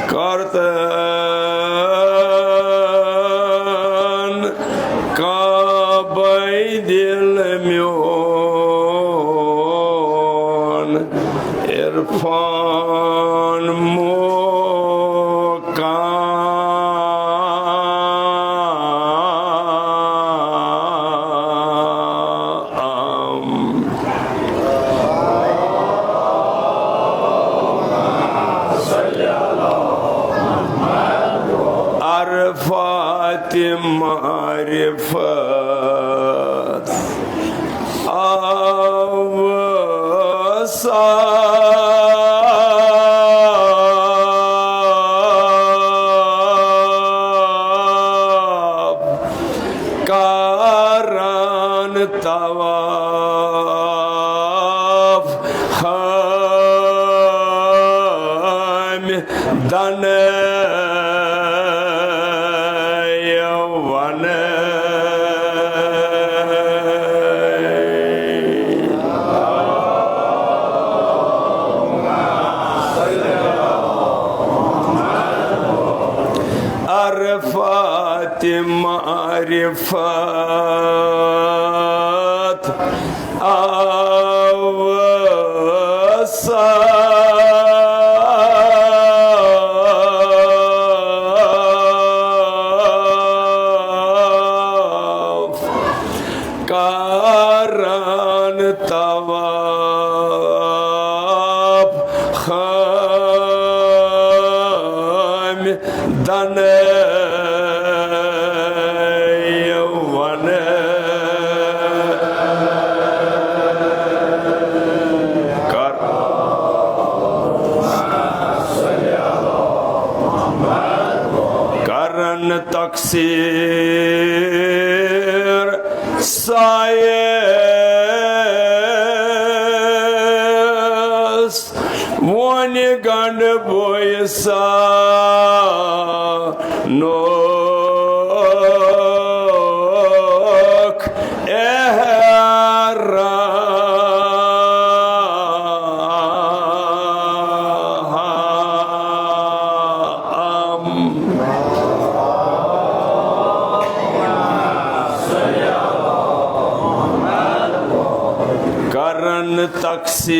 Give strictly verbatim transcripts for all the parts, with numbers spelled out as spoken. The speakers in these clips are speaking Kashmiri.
کرتن کعبے دل میون عرفان مقام۔ عرفات معرفت اوصاف کران طواف خامِ دنہٕ وَنہٕ۔ عرفات معرفت اوصاف کران طواف خامِ دنہٕ وَنہٕ۔ کر-، کرن تقصیر سایس، وۄنۍ گنڈٕ بوے سانُک احرام۔ کرن تقصیر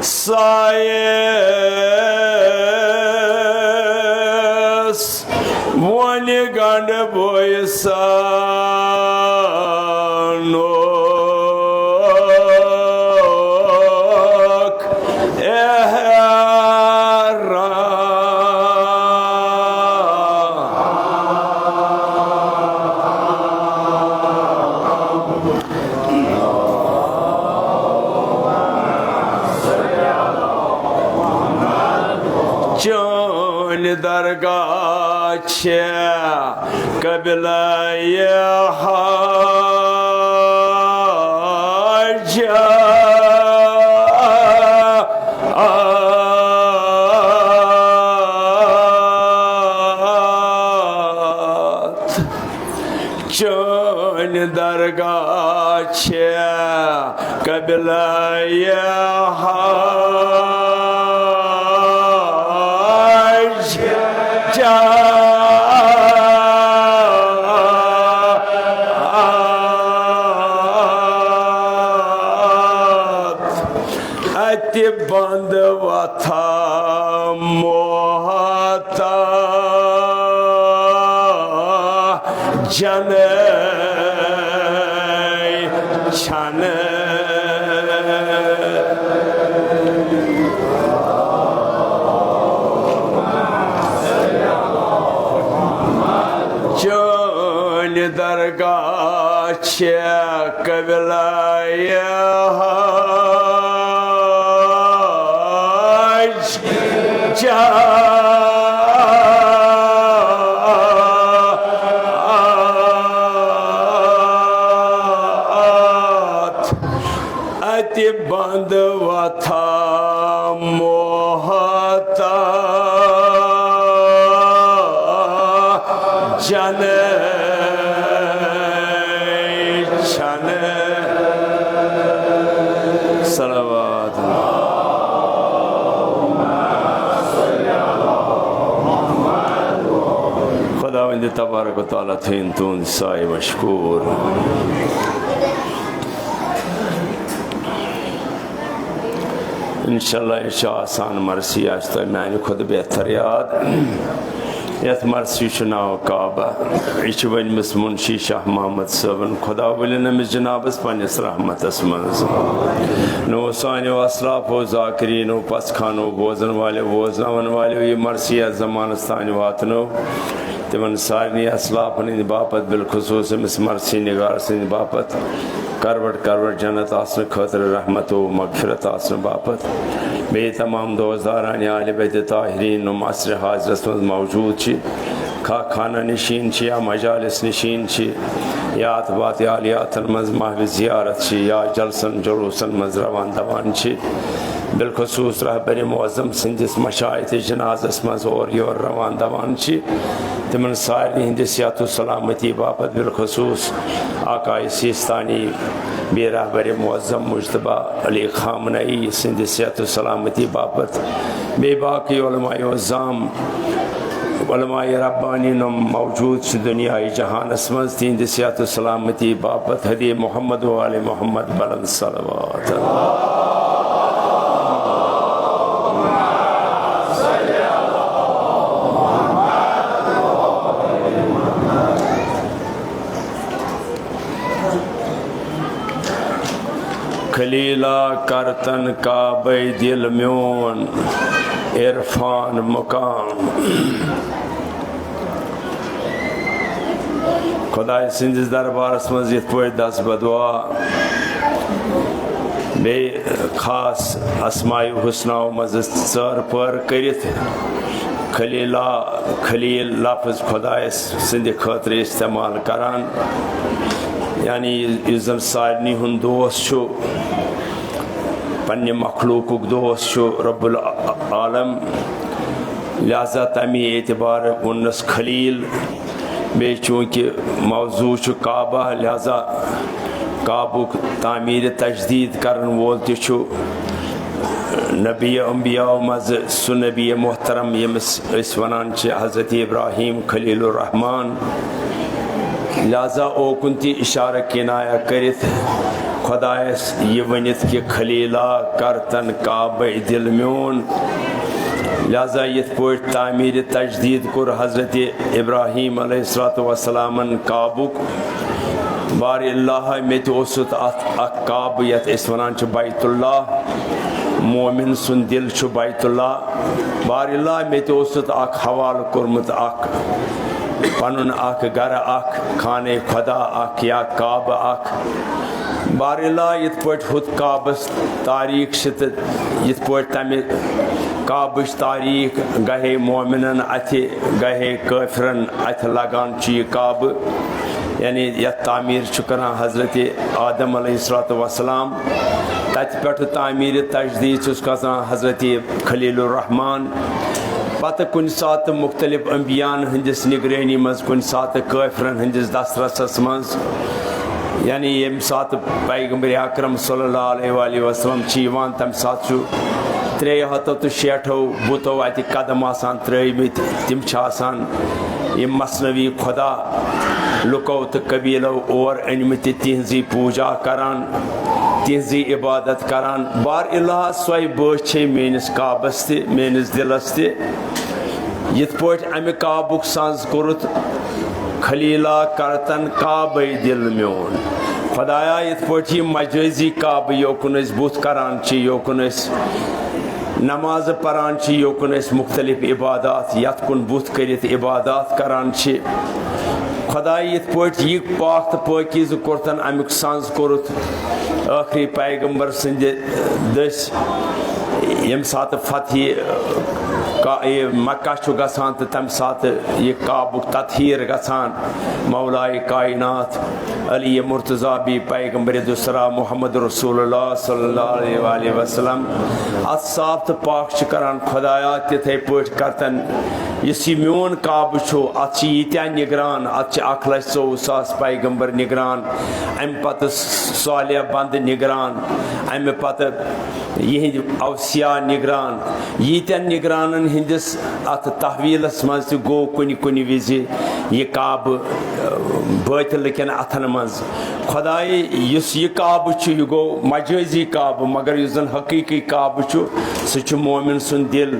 سایس، وۄنۍ گنڈٕ بوے سانُک احرام۔ چٲنۍ درگاہ چھےٚ قبلہ حاجت۔ چٲنۍ درگاہ چھےٚ قبلہ حاجت۔ اَتہِ بنٛد وۄتھان محتاجن چھنہٕ۔ چٲنۍ درگاہ چھےٚ قبلہ حاجت۔ اَتہِ بنٛد وۄتھان محتاجن چھنہٕ۔ صلوات۔ خداوند تبارک و تعالیٰ تھٲیِن تُہُنٛد سایہِ مشکوٗر۔ انشاءاللہ، یہِ چھِ آسان مرثی، آسہِ تۄہہِ میانہِ کھۄتہٕ بہتر یاد۔ یتھ مرثی چھُ ناو کعبہ۔ یہِ چھِ ؤنمٕژ منشی شاہ محمد صٲبن۔ خدا ؤلِن أمِس جنابس پننِس رحمتس منٛز۔ نو سانیو اسلافو، ذاکرینو، پژھ خانو، بوزن والیو، بوزناون والیو یہِ مرثی یتھ زمانس تانۍ واتنٲو، تِمن سارنٕے اسلافن ہٕنٛدِ باپتھ، بالخصوص أمِس مرثی نگار سٕنٛدِ باپتھ، کروٹ کروٹ جنت آسنہٕ خٲطرٕ، رحمت و مغفرت آسنہٕ باپتھ، بیٚیہِ تمام دوستدارانہِ آلِ بیتِ طاہرین یِم عصرِ حاضرس منٛز موجود چھِ، خا-، خانہ نشین چھِ یا مجالس نشین چھِ، یا اتھ باتہِ عالیاتن منٛز محو زیارت چھِ یا جلسن جلوسن منٛز روان دوان چھِ، بالخصوص رہبر معظم سٕنٛدِس مشایعتِ جنازس منٛز اورٕ یور روان دوان چھِ، تِمن سارنٕے ہٕنٛدِ صحت و سلامتی باپتھ، بالخصوص آقایہِ سیستانی، بیٚیہِ رہبر معظم مجتبیٰ علی خامنہ ای سٕنٛدِ صحت و سلامتی باپتھ، بیٚیہِ باقٕے علماء عظام، علماء ربانی یِم موجود چھِ دُنیاہہِ جہانس منٛز، تِہنٛدِ صحت و سلامتی باپتھ ہدی محمد و آل محمد بلند صلوات۔ خلیلا کرتن کعبے دل میون عرفان مقام۔ خدایہِ سٕنٛدِس دربارس منٛز یِتھ پٲٹھۍ دس بدعا، بیٚیہِ خاص اسماء حسناو منٛزٕ ژٲر پٲر کٔرِتھ، خلیلا، خلیل لفظ خدایس سٕنٛدِ خٲطرٕ استعمال کران، یعنی یُس زن سارنٕے ہُنٛد دوست چھُ، پننہِ مخلوقُک دوست چھُ رب العالم، لہذا تمی اعتبار ووٚننس خلیل۔ بیٚیہِ چوٗنٛکہِ موضوع چھُ کعبہ، لہذا کعبُک تعمیٖرِ تجدیٖد کرن وول تہِ چھُ نبی انبیاء منٛز سُہ نبی محترم، ییٚمِس أسۍ ونان چھِ حضرت ابراہیم خلیل الرحمان۔ لہذا اوکُن تہِ اشارٕ کنایہ کٔرِتھ خدایس یہِ ؤنِتھ کہِ خلیلا کرتن کعبے دل میون۔ لہذا یِتھ پٲٹھۍ تعمیٖرِ تجدیٖد کوٚر حضرت ابراہیم علیہ الصلوۃ والسلامن کعبُک، بار اللہ، مےٚ تہِ اوس اتھ اکھ کعبہٕ یتھ أسۍ ونان چھِ بیت اللہ، مومن سُنٛد دل چھُ بیت اللہ۔ بار اللہ، مےٚ تہِ اوس اتھ اکھ حوالہٕ کوٚرمُت، اکھ پنُن اکھ گرٕ، اکھ خانہ خدا اکھ یا کعبہٕ اکھ۔ بار اللہ، یِتھ پٲٹھۍ ہُتھ کعبس تاریخ چھِ تہٕ یِتھ پٲٹھۍ تمہِ کعبٕچ تاریخ گاہے مومنن اتھِ، گاہے کٲفرن اتھِ لگان چھُ یہِ کعبہٕ، یعنی یتھ تعمیٖر چھُ کران حضرت آدم علیہ الصلوۃ والسلام، تتہِ پٮ۪ٹھٕ تعمیٖرِ تجدیٖد چھُس کران حضرت خلیل الرحمان۔ پتہٕ کُنہِ ساتہٕ مختلف انبیاءن ہٕنٛدِس نگرٲنی منٛز، کُنہِ ساتہٕ کٲفرن ہٕنٛدِس دسترسس منٛز، یعنی ییٚمہِ ساتہٕ پیغمبر اکرم صلی اللہ علیہ وآلہ وسلم چھِ یِوان، تمہِ ساتہٕ چھُ ترٛیٚیو ہتو تہٕ شیٹھو بُتو اتہِ قدم آسان ترٲومٕتۍ۔ تِم چھِ آسان یِم مثنوی خدا لُکو تہٕ قبیلو اور أنمٕتۍ، تِہنٛزٕے پوٗجا کران، تِہنٛزٕے عبادت کران۔ بار الہ، سۄے بٲتھ چھے میٲنِس کعبس تہِ، میٲنِس دلس تہِ۔ یِتھ پٲٹھۍ امہِ کعبُک سنز کوٚرُتھ خلیلا کرتن کعبے دل میون۔ خدایا، یِتھ پٲٹھۍ یہِ مجٲزی کعبہٕ یوکُن أسۍ بُتھ کران چھِ، یوکُن أسۍ نماز پران چھِ، یوکُن أسۍ مختلف عبادات یتھ کُن بُتھ کٔرِتھ عبادات کران چھِ، خدایا، یِتھ پٲٹھۍ یہِ پاک تہٕ پٲکیٖزٕ کوٚرتن، امیُک سنز کوٚرُتھ ٲخری پیغمبر سٕنٛدِ دٔسۍ، ییٚمہِ ساتہٕ فتحِ کا-، یہِ مکہ چھُ گژھان تہٕ تَمہِ ساتہٕ یہِ کعبُک تطہیٖر گژھان، مولائے کائنات علی مرتضیٰ بی پیغمبر دُسرا محمد رسول اللہ صلی اللہ علیہ وآلہ وسلم اَتھ صاف تہٕ پاک چھِ کران۔ خدایا، تِتھے پٲٹھۍ کرتن یُس یہِ میون کعبہٕ چھُ، اَتھ چھِ ییٖتیٛاہ نگران، اَتھ چھِ اکھ لچھ ژوٚوُہ ساس پیغمبر نگران، اَمہِ پتہٕ صالح بندٕ نگران، اَمہِ پتہٕ یِہنٛدۍ اوصیا نگران، ییٖتٮ۪ن نگرانن ہٕنٛدِس اَتھ تحویٖلس منٛز تہِ گوٚو کُنہِ کُنہِ وِزِ یہِ کعبہٕ، اہ، بٲطلہٕ کٮ۪ن اَتھن منٛز۔ خدایہِ، یُس یہِ کعبہٕ چھُ، یہِ گوٚو مجٲزی کعبہٕ، مگر یُس زن حقیٖقی کعبہٕ چھُ، سُہ چھُ مومن سُنٛد دِل۔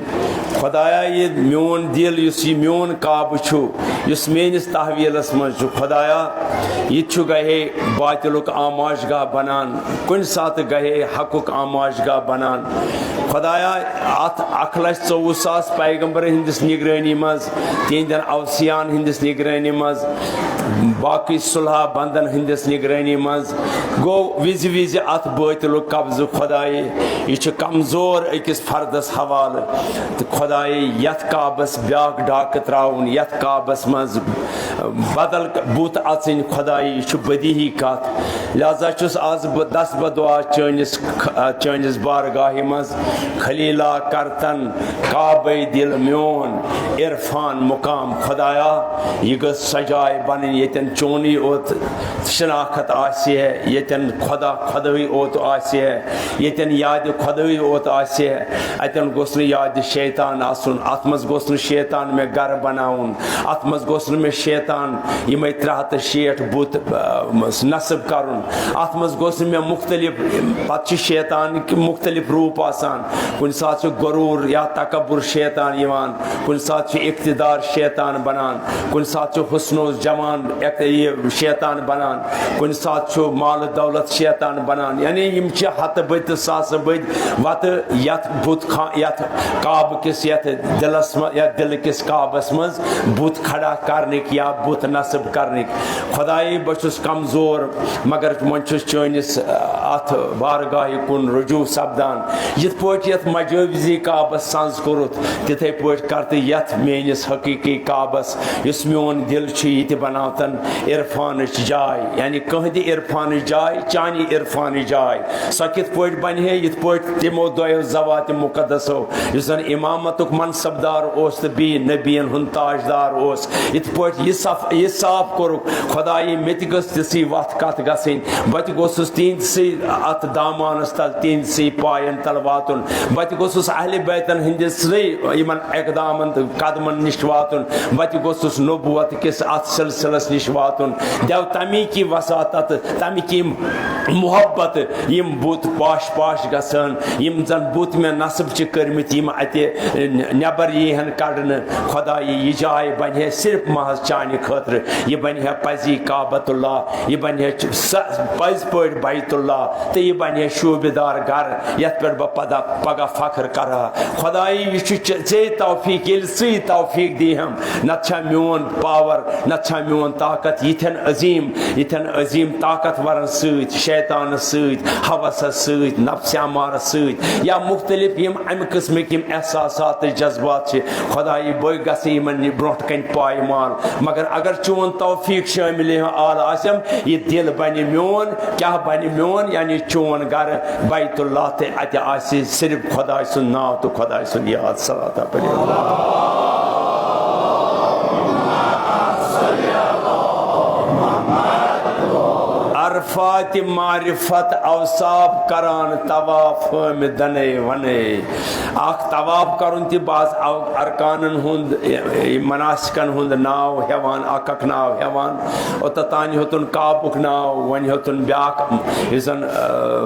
خدایا، یہِ میون دِل، یُس یہِ میون کعبہٕ چھُ، یُس میٲنِس تحویٖلس منٛز چھُ، خدایا، یہِ تہِ چھُ گاہے باطلُک آماش گاہ بنان، کُنہِ ساتہٕ گاہے حقُک آماش گاہ بنان۔ خدایا، اَتھ اکھ لچھ ژوٚوُہ ساس پیغمبر ہٕنٛدِس نگرٲنی منٛز، تِہنٛدٮ۪ن اوصیاہن ہٕنٛدِس نگرٲنی منٛز، باقٕے صلحہ بندن ہٕنٛدِس نگرٲنی منٛز گوٚو وِزِ وِزِ اَتھ بٲطلُک قبضہٕ۔ خدایہِ، یہِ چھُ کمزور أکِس فردس حوالہٕ۔ تہٕ خدایہِ، یَتھ کعبس بیٛاکھ ڈاکہٕ ترٛاوُن، یَتھ کعبس منٛز بدل بُت اَژٕنۍ، خدایہِ، یہِ چھُ بدیہی کتھ۔ لہذا چھُس از بہٕ دست بدعا چٲنِس خ-، چٲنِس بارگاہہِ منٛز، خلیلا کرتن کعبے دل میون عرفان مقام۔ خدایا، یہِ گٔژھ سۄ جاے بنٕنۍ ییٚتٮ۪ن چونُے اوت شناخت آسہِ ہے، ییٚتٮ۪ن خدا خدٲے اوت آسہِ ہے، ییٚتٮ۪ن یادِ خدٲے اوت آسہِ ہے۔ اتٮ۪ن گوٚژھ نہٕ یادِ شیطان آسُن، اتھ منٛز گوٚژھ نہٕ شیطان مےٚ گرٕ بناوُن، اتھ منٛز گوٚژھ نہٕ مےٚ شیطان یِمے ترٛےٚ ہتھ تہٕ شیٹھ بُت، آ، نصب کرُن۔ اتھ منٛز گوٚژھ نہٕ مےٚ مختلف، پتہٕ چھِ شیطان کہِ مختلف روٗپ آسان۔ کُنہِ ساتہٕ چھُ غروٗر یا تکبر شیطان یِوان، کُنہِ ساتہٕ چھُ اقتدار شیطان بنان، کُنہِ ساتہٕ چھُ حسن و جمال اق-، یہِ شیطان بنان، کُنہِ ساتہٕ چھُ مال و دولت شیطان بنان۔ یعنی یِم چھِ ہتہٕ بٔدۍ تہٕ ساسہٕ بٔدۍ وتہٕ یتھ بُت خا-، یتھ کعبہٕ کِس، یتھ دلس منٛز، یتھ دلہٕ کِس کعبس منٛز بُت کھڑا کرنٕکۍ یا بُت نصب کرنٕکۍ۔ خدایے، بہٕ چھُس کمزور، مگر وۄنۍ چھُس چٲنِس، آ، اتھ بارگاہہِ کُن رجوع سپدان۔ یِتھ پٲٹھۍ یتھ مجٲزی کعبس سنز کوٚرُتھ، تِتھے پٲٹھۍ کر تہٕ یتھ میٲنِس حقیقی کعبس، یُس میون دل چھُ، یہِ تہِ بناوتن عرفانٕچ جاے، یعنی کٕہٕنٛدِ عرفانٕچ جاے، چانہِ عرفانٕچ جاے۔ سۄ کِتھ پٲٹھۍ بنہِ ہے؟ یِتھ پٲٹھۍ تِمو دۄیو ذواتِ مقدسو، یُس زن امامتُک منصب دار اوس تہٕ بیٚیہِ نبین ہُنٛد تاجدار اوس، یِتھ پٲٹھۍ یہِ صف-، یہِ صاف کوٚرُکھ، خدایہِ، مےٚ تہِ گٔژھ تِژھٕے وَتھ کَتھ گژھٕنۍ۔ بہٕ تہِ گوٚژھُس تِہنٛدسٕے اَتھ دامانَس تَل، تِہنٛدسٕے پایَن تَل واتُن۔ بہٕ تہِ گوٚژھُس اہلِ بیتَن ہٕنٛدِسٕے یِمَن اقدامَن تہٕ قدمَن نِش واتُن۔ بہٕ تہِ گوٚژھُس نبوت کِس اَتھ سلسلس نِش واتُن۔ دیو تَمی کی وساطت، تَمہِ کی محبت، یِم بُت پاش پاش گژھن، یِم زن بُت مےٚ نصب چھِ کٔرمٕتۍ، یِم اتہِ نٮ۪بر یی ہن کڑنہٕ۔ خدایہِ، یہِ جاے بنہِ ہے صرف محض چانہِ خٲطرٕ، یہِ بنہِ ہے پزی کعبۃ اللہ، یہِ بنہِ ہے چ-، س-، پزۍ پٲٹھۍ بیت اللہ، تہٕ یہِ بنہِ ہے شوٗبہِ دار گرٕ، یتھ پٮ۪ٹھ بہٕ پگاہ، پگاہ فخر کرٕ ہا۔ خدایہِ، یہِ چھُ چ-، ژے توفیق، ییٚلہِ ژٕے توفیق دی ہم، نتہٕ چھا میون پاور، نتہٕ چھا میون طاقت یِتھٮ۪ن عظیٖم، یِتھٮ۪ن عظیٖم طاقتورن سۭتۍ، شیطانس سۭتۍ، ہوسس سۭتۍ، نفس امارس سۭتۍ، یا مختلف یِم امہِ قٕسمٕکۍ یِم احساسات تہٕ جذبات چھِ؟ خدایہِ، بہٕ گژھٕ یِمن نِش برونٛٹھ کنہِ پایمال، مگر اگر چون توفیق شٲملِ اعلیٰ آسٮ۪م، یہِ دِل بنہِ میون، کیٛاہ بنہِ میون؟ یعنی چون گرٕ بیت اللہ، تہٕ اتہِ آسہِ صرف خداے سُنٛد ناو تہٕ خداے سُنٛد یاد۔ صلوات پٔرِو۔ عرفات معرفت اوصاف کران طواف حٲمدنے ونے۔ اکھ طواف کرُن تہِ بعض او-، ارکانن ہُنٛد، مناسکن ہُنٛد ناو ہٮ۪وان، اکھ اکھ ناو ہٮ۪وان۔ اوٚتتھ تانۍ ہیوٚتُن کعبُک ناو، وۄنۍ ہیوٚتُن بیٛاکھ، یُس زن، آ،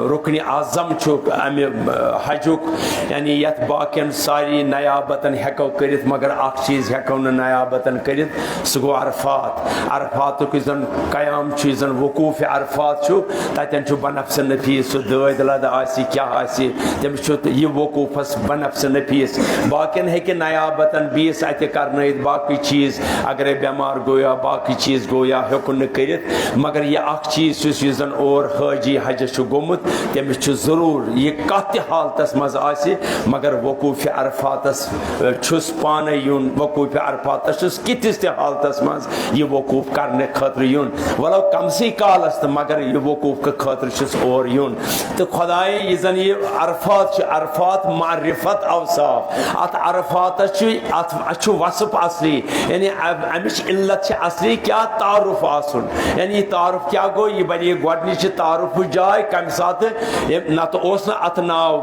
رُکنِ اعظم چھُ امہِ، آ، حجُک، یعنی یتھ باقین ساری نیابتن ہٮ۪کو کٔرِتھ، مگر اکھ چیٖز ہٮ۪کو نہٕ نیابتن کٔرِتھ، سُہ گوٚو عرفات۔ عرفاتُک یُس زن قیام چھُ، یُس زن وقوف عرفات چھُ، تَتٮ۪ن چھُ بنفس نفیس، سُہ دٲدۍ لد آسہِ، کیٛاہ آسہِ، تٔمِس چھُ یہِ وقوٗفس بنفس نفیس۔ باقین ہیٚکہِ نیابتن بیٚیِس اَتہِ کرنٲیِتھ باقٕے چیٖز، اگرے بٮ۪مار گوٚو یا باقٕے چیٖز گوٚو یا ہیوٚکُن نہٕ کٔرِتھ، مگر یہِ اکھ چیٖز چھُس، یُس زن اور حٲجی حجس چھُ گوٚمُت، تٔمِس چھُ ضروٗر یہِ کتھ تہِ حالتس منٛز آسہِ، مگر وقوٗفِ عرفاتس، اَ، چھُس پانے یُن، وقوٗفِ عرفاتس چھُس کِتھِس تہِ حالتس منٛز یہِ وقوٗف کرنہٕ خٲطرٕ یُن، ولو کمسٕے کالس تہٕ، مگر یہِ وقوٗف خٲطرٕ چھُس اور یُن۔ تہٕ خۄدایہِ، یہِ زن یہِ عرفات چھُ، عرفات معرفت اوصاف، اتھ عرفاتس چھُ، اتھ، اتھ چھُ وصف اصلی، یعنی ام-، امِچ علت چھِ اصلی کیٛاہ؟ تعارُف آسُن۔ یعنی یہِ تعارُف کیٛاہ گوٚو؟ یہِ بنے گۄڈنِچہِ تعارُفٕچ جاے۔ کمہِ ساتہٕ؟ ییٚمہِ، نتہٕ اوس نہٕ اتھ ناو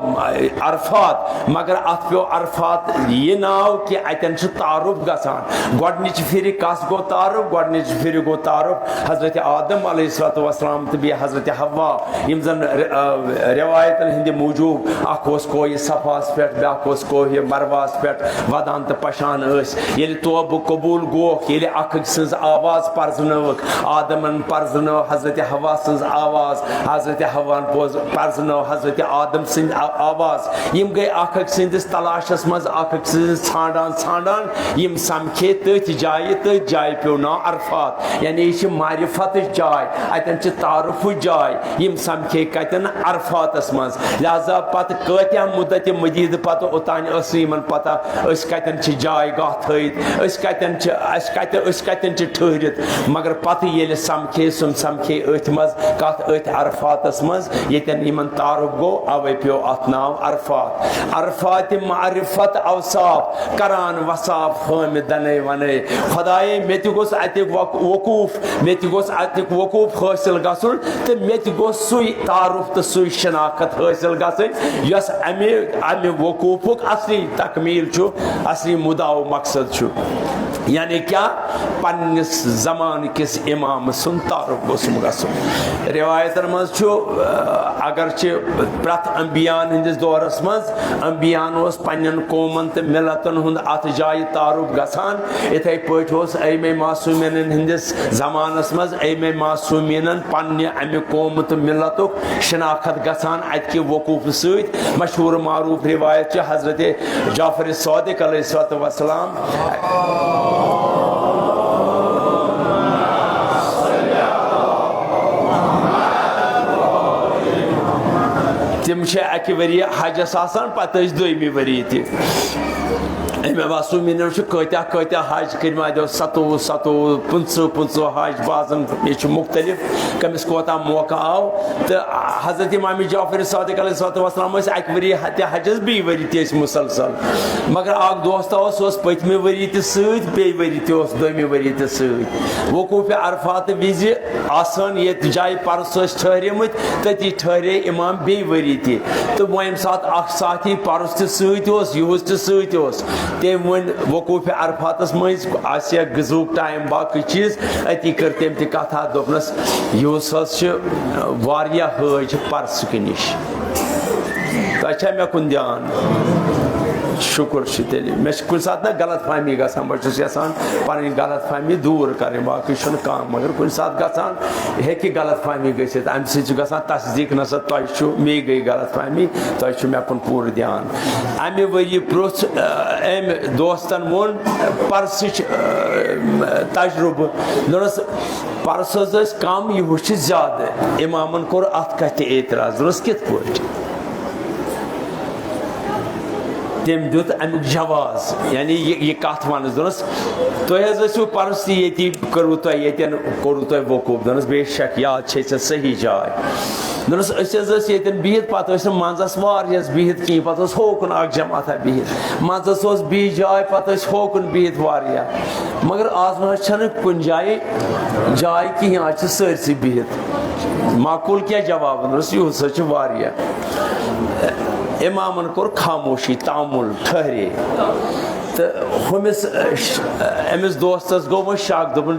عرفات، مگر اتھ پیوٚو عرفات یہِ ناو کہِ اتٮ۪ن چھُ تعارُف گژھان۔ گۄڈنِچہِ پھِرِ کس گوٚو تعارُف؟ گۄڈنِچہِ پھِرِ گوٚو تعارُف حضرت آدم علیہ الصلوۃ والسلام تہٕ بیٚیہِ حضرت حوا، یِم زن ر-، آ، رِوایتن ہٕنٛدِ موٗجوٗب اکھ اوس کوہِ صفاہس پٮ۪ٹھ، بیٛاکھ اوس کوہِ مروہس پٮ۪ٹھ ودان تہٕ پشان ٲسۍ۔ ییٚلہِ توبہٕ قبوٗل گوکھ، ییٚلہِ اکھ أکۍ سٕنٛز آواز پرزنٲوٕکھ، آدمن پرزنٲو حضرت حوا سٕنٛز آواز، حضرت حواہن پوز-، پرزنٲو حضرت آدم سٕنٛز آ-، آواز۔ یِم گٔے اکھ أکۍ سٕنٛدِس تلاشس منٛز، اکھ أکۍ سٕنٛز ژھانٛڈان ژھانٛڈان، یِم سمکھے تٔتھۍ جایہِ، تٔتھۍ جایہِ پیوٚو ناو عرفات، یعنی یہِ چھِ معرفتٕچ جاے، اتٮ۪ن چھِ تعارُفٕچ جاے۔ یِم سمکھے کتٮ۪ن؟ عرفاتس منٛز۔ لہذا پتہٕ کۭتیاہ مدتِ مدیٖد پتہٕ اوٚتانۍ ٲس نہٕ یِمن پتہ أسۍ کتٮ۪ن چھِ جاے گاہ تھٲیِتھ، أسۍ کتٮ۪ن چھِ، أسۍ کتہِ، أسۍ کتٮ۪ن چھِ ٹھہرِتھ۔ مگر پتہٕ ییٚلہِ سمکھے، سُم سمکھے أتھۍ منٛز، کتھ أتھۍ عرفاتس منٛز، ییٚتٮ۪ن یِمن تعارُف گوٚو، اوے پیوٚو اتھ ناو عرفات۔ عرفات معرفت اوصاف کران وصاف ہٲمہِ دنے ونے۔ خدایے، مےٚ تہِ گوٚژھ اتیُک وق-، وقوٗف، مےٚ تہِ گوٚژھ اتیُک وقوٗف حٲصِل گژھُن تہٕ مےٚ تہِ گوٚژھ سُے تعارُف تہٕ سُے شناخت حٲصِل گژھٕنۍ، یۄس امہِ، امہِ وقوٗفُک اصلی تکمیٖل چھُ، اصلی مُدعا و مقصد چھُ۔ یعنی کیٛاہ؟ پننِس زمانہٕ کِس امام سُنٛد تعارُف گوٚژھُم گژھُن۔ رِوایتن منٛز چھُ، آ، اگرچہِ پرٛٮ۪تھ انبیاہن ہٕنٛدِس دورس منٛز انبیاہن اوس پننٮ۪ن قومن تہٕ ملتن ہُنٛد اتھ جایہِ تعارُف گژھان، اِتھے پٲٹھۍ اوس ائمہ معصومیٖنن ہٕنٛدِس زمانس منٛز ائمہ معصومیٖنن پننہِ امہِ قومہٕ تہٕ ملتُک شناخت گژھان اتہِ کہِ وقوٗفہٕ سۭتۍ۔ مشہوٗر معروٗف روایت چھِ حضرت جعفر صادق علیہ الصلوۃ والسلام۔ تِم چھِ اَکہِ ؤریہِ حجس آسان، پتہٕ ٲسۍ دوٚیمہِ ؤریہِ تہِ۔ أمۍ معصومیٖنو چھِ کۭتیٛاہ کۭتیٛاہ حج کٔرمٕتۍ، ستووُہ ستووُہ، پٕنٛژٕہ پٕنٛژٕہ حج، بازن یہِ چھُ مُختٔلِف کٔمِس کوتاہ موقعہٕ آو۔ تہٕ حضرت امام جعفر صادق علیہ الصلوۃ والسلام ٲسۍ اَکہِ ؤریہِ تہِ حجس، بیٚیہِ ؤریہِ تہِ ٲسۍ مُسلسل۔ مگر اکھ دوستا اوس، سُہ اوس پٔتمہِ ؤریہِ تہِ سۭتۍ، بیٚیہِ ؤریہِ تہِ اوس، دوٚیمہِ ؤریہِ تہِ سۭتۍ۔ وقوٗفِ عرفات وِزِ آسان ییٚتہِ جایہِ پرُس ٲسۍ ٹھٔہرے مٕتۍ، تٔتی ٹھٔہرے امام بیٚیہِ ؤریہِ تہِ۔ تہٕ وۄنۍ ییٚمہِ ساتہٕ اکھ ساتھی پرُس تہِ سۭتۍ اوس، یِہُس تہِ سۭتۍ اوس، تٔمۍ ووٚن وقوٗفِ عرفاتس مٔنٛزۍ آسہِ ہا غذہُک ٹایم، باقٕے چیٖز، أتی کٔر تٔمۍ تہِ کتھا، دوٚپنس، یِہُس حظ چھِ واریاہ حٲج پرسُکہِ نِش۔ تۄہہِ چھا مےٚ کُن دیان؟ شُکُر چھُ تیٚلہِ۔ مےٚ چھِ کُنہِ ساتہٕ نہ غلط فہمی گژھان، بہٕ چھُس یَژھان پَنٕنۍ غلط فہمی دوٗر کَرٕنۍ، باقٕے چھُنہٕ کانٛہہ۔ مگر کُنہِ ساتہٕ گژھان، ہیٚکہِ غلط فہمی گٔژھِتھ، اَمہِ سۭتۍ چھُ گژھان تصدیٖق، نہ سا تۄہہِ چھُ، مے گٔے غلط فہمی، تۄہہِ چھُ مےٚ کُن پوٗرٕ دیان۔ اَمہِ ؤریہِ پرٛوژھ، آ، أمۍ دوستَن ووٚن، آ، پَرسٕچ، آ، تجرُبہٕ۔ دوٚپنَس، پَرُس حظ ٲسۍ کَم، یِہُس چھِ زیادٕ۔ اِمامَن کوٚر اَتھ کَتھِ اعتراض، دوٚپنَس، کِتھ پٲٹھۍ؟ تٔمۍ دیُت اَمیُک جواز، یعنی یہِ، یہِ کَتھ وَنَس، دوٚپنَس، تُہۍ حظ ٲسِو پَرُس تہِ ییٚتی، کٔروٕ تۄہہِ ییٚتٮ۪ن، کوٚروٕ تۄہہِ وقوٗف؟ دوٚپنَس، بے شک، یاد چھے ژےٚ صحیح جاے۔ دوٚپنَس، أسۍ حظ ٲسۍ ییٚتٮ۪ن بِہِتھ، پَتہٕ ٲسۍ نہٕ منٛزَس واریاہَس بِہِتھ کِہیٖنۍ، پَتہٕ ٲس ہوکُن اَکھ جماعتھا بِہِتھ، منٛزَس اوس بیٚیہِ جاے، پَتہٕ ٲسۍ ہوکُن بِہِتھ واریاہ۔ مگر آز نہ حظ چھَنہٕ کُنہِ جایہِ جاے کِہیٖنۍ، آز چھِ سٲرسٕے بِہِتھ۔ معقوٗل کیٛاہ جواب؟ دوٚپنَس، یِہُس حظ چھِ واریاہ۔ اِمامَن کوٚر خاموشی، تامُل، ٹھٔہرے۔ تہٕ ہُمِس، أمِس دوستَس گوٚو وۄنۍ شک، دوٚپُن،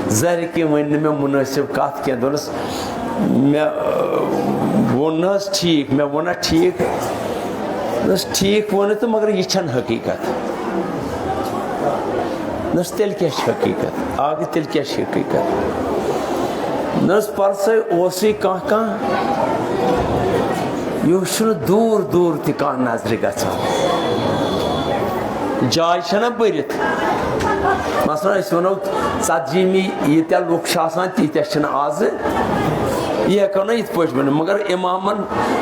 ظٲہِر کہِ وۄنۍ نہٕ مےٚ مُنٲسِب کَتھ کینٛہہ۔ دوٚپنَس، مےٚ، ووٚن نہ حظ ٹھیٖک؟ مےٚ ووٚن نہ ٹھیٖک؟ دوٚپنَس، ٹھیٖک ووٚنُے تہٕ مگر یہِ چھَنہٕ حقیٖقت۔ دوٚپنَس، تیٚلہِ کیٛاہ چھِ حقیٖقت؟ اَکھ گٔے، تیٚلہِ کیٛاہ چھِ حقیٖقت؟ نہ حظ، پرسے اوسُے کانٛہہ کانٛہہ، یہِ چھُنہٕ دوٗر دوٗر تہِ کانٛہہ نظرِ گژھان۔ جاے چھَنہ بٔرِتھ۔ مثلاً أسۍ وَنو، ژتجیٖمی ییٖتیٛاہ لُکھ چھِ آسان، تیٖتیٛاہ چھِنہٕ آزٕ۔ یہِ ہٮ۪کو نہ یِتھ پٲٹھۍ ؤنِتھ، مگر اِمامَن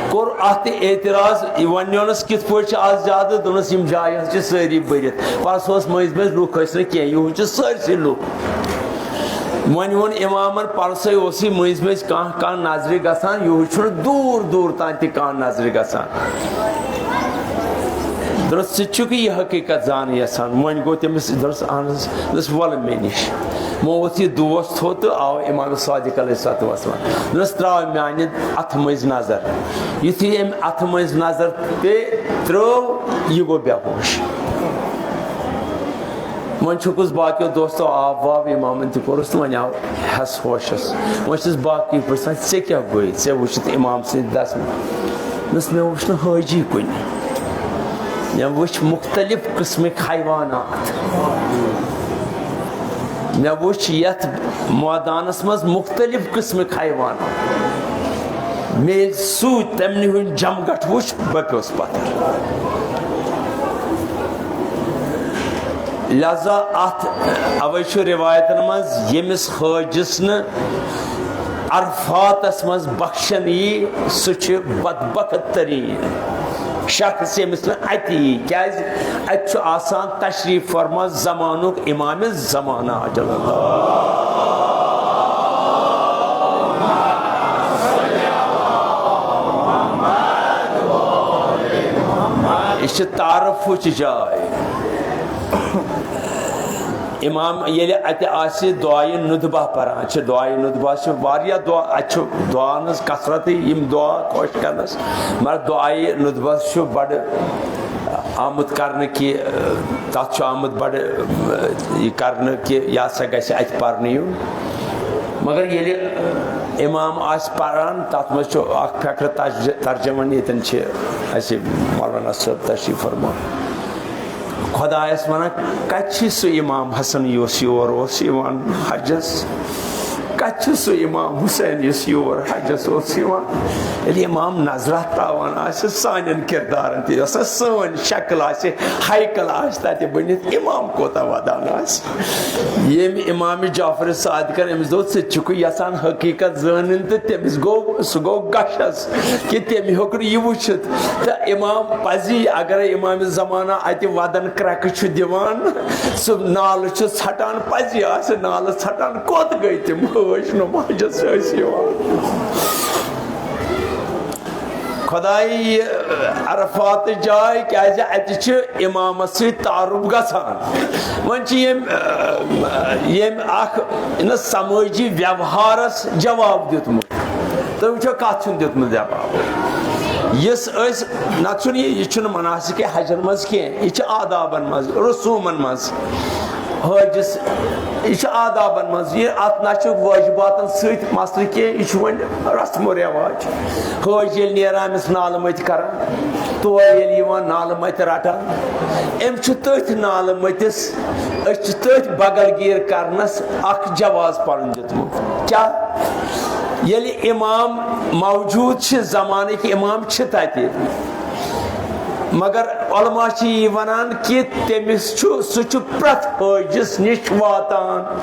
کوٚر اَتھ تہِ اعتراض، یہِ وَنیونَس کِتھ پٲٹھۍ چھِ آز زیادٕ، دوٚپنَس، یِم جایہِ حظ چھِ سٲری بٔرِتھ۔ پَرُس اوس مٔنٛزۍ مٔنٛزۍ لُکھ ٲسۍ نہٕ کینٛہہ، یِہُس چھِ سٲرسٕے لُکھ۔ وۄنۍ ووٚن اِمامَن، پَرسَے اوسُے مٔنٛزۍ مٔنٛزۍ کانٛہہ کانٛہہ نظرِ گژھان، یِہُس چھُنہٕ دوٗر دوٗر تام تہِ کانٛہہ نظرِ گژھان۔ دوٚپنَس، ژٕ تہِ چھُکھ یہِ حقیٖقت زانٕنۍ یَژھان؟ وۄنۍ گوٚو تٔمِس، دوٚپنَس، اَہَن حظ۔ دوٚپنَس، وَلہٕ مےٚ نِش۔ وۄنۍ ووت یہِ دوست تھوٚد تہٕ آو اِمام صادق علیہ الصلوۃ والسلام۔ دوٚپنَس، ترٛاو میٛانہِ اَتھٕ مٔنٛزۍ نظر۔ یُتھُے أمۍ اَتھٕ مٔنٛزۍ نظر پے ترٛٲو، یہِ گوٚو بے ہوش۔ وۄنۍ چھُکُس باقیو دوستو آب واب اِمامَن تہِ کوٚرُس تہٕ وۄنۍ آو ہٮ۪س ہوشَس۔ وۄنۍ چھِس باقٕے پِرٛژھان، "ژےٚ کیٛاہ گوٚے؟ ژےٚ وٕچھِتھ اِمام سٕنٛدِ دَسمہٕ؟" دوٚپنَس، "مےٚ وٕچھ نہٕ حٲجی کُنہِ۔ مےٚ وٕچھ مُختلف قٕسمٕکۍ حیوانات۔ مےٚ وٕچھ یَتھ مٲدانَس منٛز مُختلف قٕسمٕکۍ حیوانات۔ مےٚ ییٚلہِ سُہ تَمنٕے ہُنٛد جمگٹھ وٕچھ، بہٕ پیوٚس پَتھر۔" لہذا اتھ اوے چھُ روایتن منٛز، ییٚمِس حٲجِس نہٕ عرفاتس منٛز بخشن یی، سُہ چھُ بدبخت تریٖن شخص، ییٚمِس نہٕ اتہِ یی، کیازِ اتہِ چھُ آسان تشریف فرما زمانُک امام زمانہ، جل اللہ۔ یہِ چھِ تعارفٕچ جاے۔ امام ییٚلہِ اتہِ آسہِ دعایہِ ندبہ پران، چھِ دعایہِ ندبہ چھِ واریاہ دعا، اتہِ چھُ دعاہن ہٕنٛز کثرتٕے، یِم دعا خۄش کرنس، مگر دعایہِ ندبہ چھُ بڑٕ آمُت کرنہٕ کہِ، تتھ چھُ آمُت بڑٕ یہِ کرنہٕ کہِ یہِ ہسا گژھِ اتہِ پرنہٕ یُن۔ مگر ییٚلہِ امام آسہِ پران، تتھ منٛز چھُ اکھ فقرٕ تج-، ترجمان، ییٚتٮ۪ن چھِ اسہِ مولانا صٲب تشریف فرما۔ خۄدایَس وَنان، کَتہِ چھُ سُہ اِمام حسن یُس یور اوس یِوان حجَس؟ کَتہِ چھُ سُہ اِمام حسین یُس یور حجَس اوس یِوان؟ ییٚلہِ اِمام نظرہ تاوان آسہِ سانٮ۪ن کِردارَن تہِ، یۄس سۄ سٲنۍ شکل آسہِ، ہیکل آسہِ تَتہِ بٔنِتھ، اِمام کوتاہ وَدان آسہِ؟ ییٚمۍ اِمام جعفر صادقَن أمِس دوٚپ، "ژٕ تہِ چھُکھ یَژھان حقیٖقت زانٕنۍ؟" تہٕ تٔمِس گوٚو، سُہ گوٚو گَشَس کہِ تٔمۍ ہیوٚک نہٕ یہِ وٕچھِتھ۔ تہٕ اِمام پَزی، اگرے اِمام زمانہ اَتہِ وَدَن کرٛٮ۪کہٕ چھُ دِوان، سُہ نالہٕ چھُ ژھٹان، پَزی آسہِ نالہٕ ژھٹان، کوٚت گٔے تِم حٲج نمازَس ٲسۍ یِوان؟ خۄدایہِ، یہِ عرفات جاے، کیٛازِ اَتہِ چھِ اِمامَس سۭتۍ تعارُف گژھان۔ وۄنۍ چھِ ییٚمۍ، ییٚمۍ اَکھ، نہ، سمٲجی ویوہارَس جواب دیُتمُت۔ تُہۍ وٕچھِو، کَتھ چھُنہٕ دیُتمُت جواب۔ یُس أسۍ، نَتہٕ چھُنہٕ یہِ، یہِ چھُنہٕ مناسِکِ حجَن منٛز کینٛہہ، یہِ چھِ آدابَن منٛز، رسوٗمَن منٛز۔ حٲجِس، یہِ چھُ آدابَن منٛز، یہِ اَتھ نہ چھُ واجباتَن سۭتۍ مسلہٕ کینٛہہ، یہِ چھُ وۄنۍ رسم و رواج۔ حٲج ییٚلہِ نیران، أمِس نالہٕ مٔتۍ کران، تورٕ ییٚلہِ یِوان، نالہٕ مٔتۍ رٹان، أمۍ چھُ تٔتھۍ نالہٕ مٔتِس، أسۍ چھِ تٔتھۍ بغل گیٖر کرنَس اکھ جواز پَنُن دیُتمُت۔ کیٛاہ؟ ییٚلہِ اِمام موجوٗد چھِ، زمانٕکۍ اِمام چھِ تَتہِ، مگر علماء چھِ یی وَنان کہِ تٔمِس چھُ، سُہ چھُ پرٛٮ۪تھ حٲجِس نِش واتان۔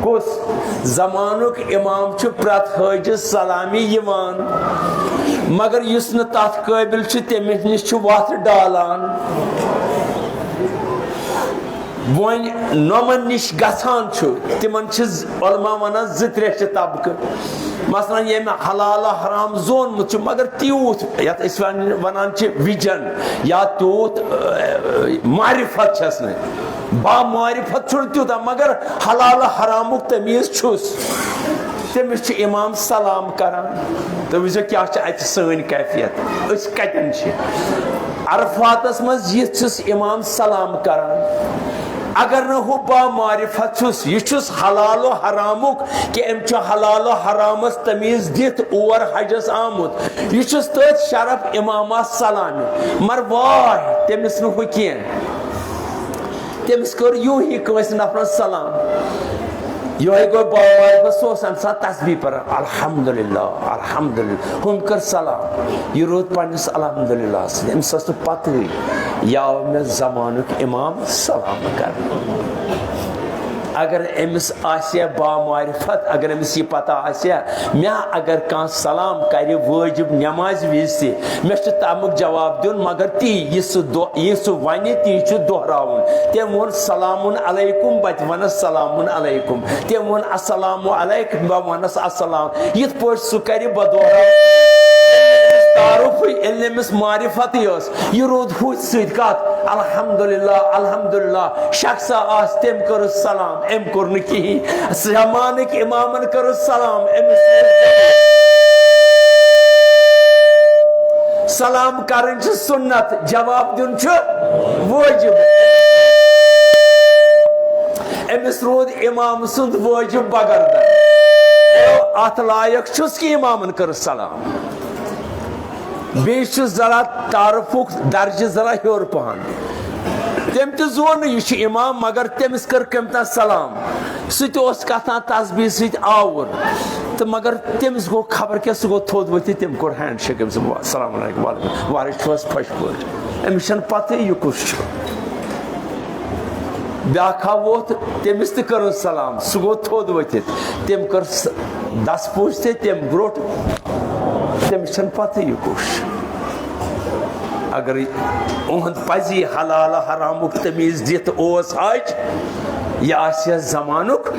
کُس؟ زمانُک اِمام چھُ پرٛٮ۪تھ حٲجِس سلامہِ یِوان، مگر یُس نہٕ تَتھ قٲبِل چھُ، تٔمِس نِش چھُ وَتھ ڈالان۔ وۄنۍ نۄمن نِش گژھان چھُ، تِمن چھِ ز-، علماء ونان زٕ ترٛےٚ چھِ طبقہٕ۔ مثلاً ییٚمۍ حلال و حرام زونمُت چھُ، مگر تیوٗت، یتھ أسۍ ون-، ونان چھِ وِجن، یا تیوٗت، ٲ، معرفت چھس نہٕ، با معرفت چھُنہٕ تیوٗتاہ، مگر حلال و حرامُک تمیٖز چھُس۔ تٔمِس چھُ اِمام سلام کران۔ تُہۍ وٕچھزیو کیٛاہ چھِ اَتہِ سٲنۍ کیفیت، أسۍ کَتٮ۪ن چھِ۔ عرفاتَس منٛز یِتھ چھُس اِمام سلام کران۔ اگر نہٕ ہُہ با معرفت چھُس، یہِ چھُس حلال و حرامُک، کہِ أمۍ چھُ حلال و حرامَس تمیٖز دِتھ اور حجَس آمُت، یہِ چھُس تٔتھۍ شرف اِمامَس سلامہِ۔ مگر واے، تٔمِس نہٕ ہُہ کینٛہہ۔ تٔمِس کٔر یوٗہی کٲنٛسہِ نفرَس سلام۔ یِہوٚے گوٚو بامعرفت، سُہ اوس اَمہِ ساتہٕ تسبیح پَران، الحمدللہ، الحمدللہ۔ ہُم کٔر سلام، یہِ روٗد پنٛنِس الحمدللہ سۭتۍ۔ أمِس ٲس نہٕ پَتہٕے، یہِ آو مےٚ زمانُک اِمام سلام کَرنہِ۔ اگر أمِس آسہِ ہا بامعرفت، اگر أمِس یہِ پتہ آسہِ ہا، مےٚ اگر کانٛہہ سلام کَرِ وٲجِب نٮ۪مازِ وِزِ تہِ، مےٚ چھُ تَمیُک جواب دیُن، مگر تی یہِ سُہ دۄ-، یہِ سُہ وَنہِ، تی چھُ دۄہراوُن۔ تٔمۍ ووٚن، "سلام علیکم"، بہٕ تہِ وَنَس، "سلام علیکم"۔ تٔمۍ ووٚن، "السلام علیکم"، بہٕ وَنَس، "السلام"۔ یِتھ پٲٹھۍ سُہ کَرِ، بہٕ دۄہراوٕ۔ تعارُفٕے، ییٚلہِ نہٕ أمِس معرفتٕے ٲس، یہِ روٗد ہُتھ سۭتۍ کَتھ، الحمدللہ، الحمدللہ۔ شخصا آسہِ، تٔمۍ کٔرٕس سلام، أمۍ کوٚر نہٕ کِہیٖنۍ۔ زمانٕکۍ اِمامَن کٔرٕس سلام، أمِس سلام کَرٕنۍ چھِ سُنت، جواب دیُن چھُ وٲجِب۔ أمِس روٗد اِمام سُنٛد وٲجِب بغٲر۔ اَتھ لایق چھُس کہِ اِمامَن کٔرٕس سلام۔ بیٚیہِ چھُ ذرا تعارفُک درجہٕ ذرا ہیوٚر پہن۔ تٔمۍ تہِ زون نہٕ یہِ چھُ اِمام، مگر تٔمِس کٔر کٔمۍ تام سلام۔ سُہ تہِ اوس کتھاہ تسبیح سۭتۍ آوُر۔ تہٕ مگر تٔمِس گوٚو خبر کیٛاہ، سُہ گوٚو تھوٚد ؤتھِتھ، تٔمۍ کوٚر ہینڈ شیک أمِس، "السلام علیکم"، "وعلیکم"، وارٕ چھُ حظ خۄش پٲٹھۍ؟ أمِس چھَنہٕ پَتہٕے یہِ کُس چھُ۔ بیٛاکھ ہا ووت، تٔمِس تہِ کٔرٕن سلام، سُہ گوٚو تھوٚد ؤتھِتھ۔ تٔمۍ کٔر س-، دَس پوٗژھ تہِ تٔمۍ برٛونٛٹھ، تٔمِس چھَنہٕ پَتہٕ یہِ کُس۔ اگر اُہُنٛد پَزی حلال حرامُک تمیٖز دِتھ اوس حج، یہِ آسہِ ہا زمانُک۔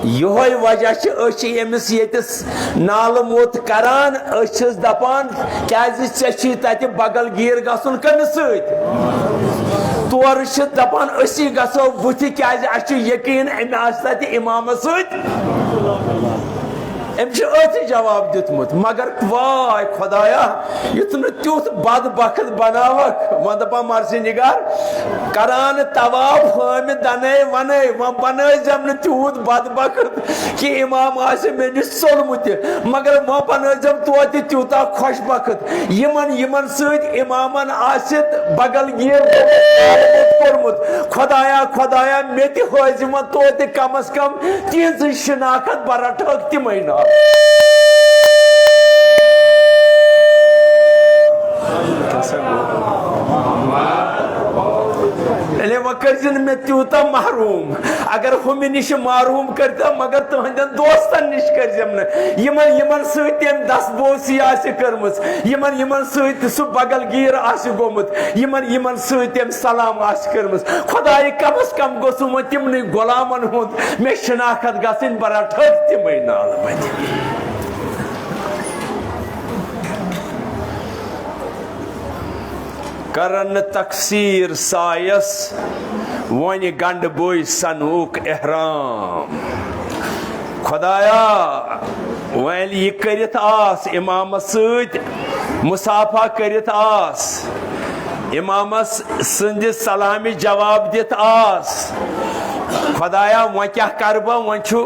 یِہوٚے وجہ چھِ، أسۍ چھِ ییٚمِس ییٚتِس نالہٕ موٚت کران، أسۍ چھِس دپان، کیازِ ژےٚ چھُے تتہِ بغل گیٖر گژھُن کٔمِس سۭتۍ؟ تورٕ چھِ دپان، أسی گژھو بُتھِ، کیازِ اَسہِ چھُ یقیٖن، أمۍ آسہِ تتہِ اِمامس سۭتۍ۔ أمۍ چھُ أتھۍ جواب دیُتمُت، مگر واے خۄدایا، یُتھ نہٕ تیُتھ بدبخت بناوکھ۔ وۄنۍ دپان مرثی نگار، کران طواف ہٲمہِ دنے ونے، وۄنۍ بنٲیزٮ۪م نہٕ تیوٗت بدبخت کہ امام آسہِ مےٚ نِش ژوٚلمُت تہِ، مگر وۄنۍ بنٲیزٮ۪م توتہِ تیوٗتاہ خۄش بخت۔ یِمن، یِمن سۭتۍ امامن آسہِ بغل گیٖر کوٚرمُت، خۄدایا، خۄدایا، مےٚ تہِ ہٲوزِ وۄنۍ توتہِ کم از کم تِہنٛزٕے شناخت، بہٕ رٹہٕ ہاکھ تِمے ناو۔ یعنی وۄنۍ کٔرزِ نہٕ مےٚ تیوٗتاہ محروم۔ اگر ہُمہِ نِش محروم کٔرۍتو، مگر تُہنٛدٮ۪ن دوستن نِش کٔرزٮ۪م نہٕ۔ یِمن، یِمن سۭتۍ تٔمۍ دستبوسی آسہِ کٔرمٕژ، یِمن، یِمن سۭتۍ سُہ بغل گیٖر آسہِ گوٚمُت، یِمن، یِمن سۭتۍ تٔمۍ سلام آسہِ کٔرمٕژ۔ خۄدایہِ، کم از کم گوٚژھ وۄنۍ تِمنٕے غلامن ہُنٛد مےٚ شناخت گژھٕنۍ، بہٕ رٹہٕ تِمے نالہٕ بتہِ۔ کرن نہٕ تقصیر سایس، وۄنۍ گنڈٕ بوے سنہُک احرام۔ خۄدایا، وۄنۍ ییٚلہِ یہِ کٔرِتھ آس، امامس سۭتۍ مصافحہ کٔرِتھ آس، امامس سٕنٛدِ سلامہِ جواب دِتھ آس، خۄدایا، وۄنۍ کیٛاہ کرٕ بہٕ؟ وۄنۍ چھُ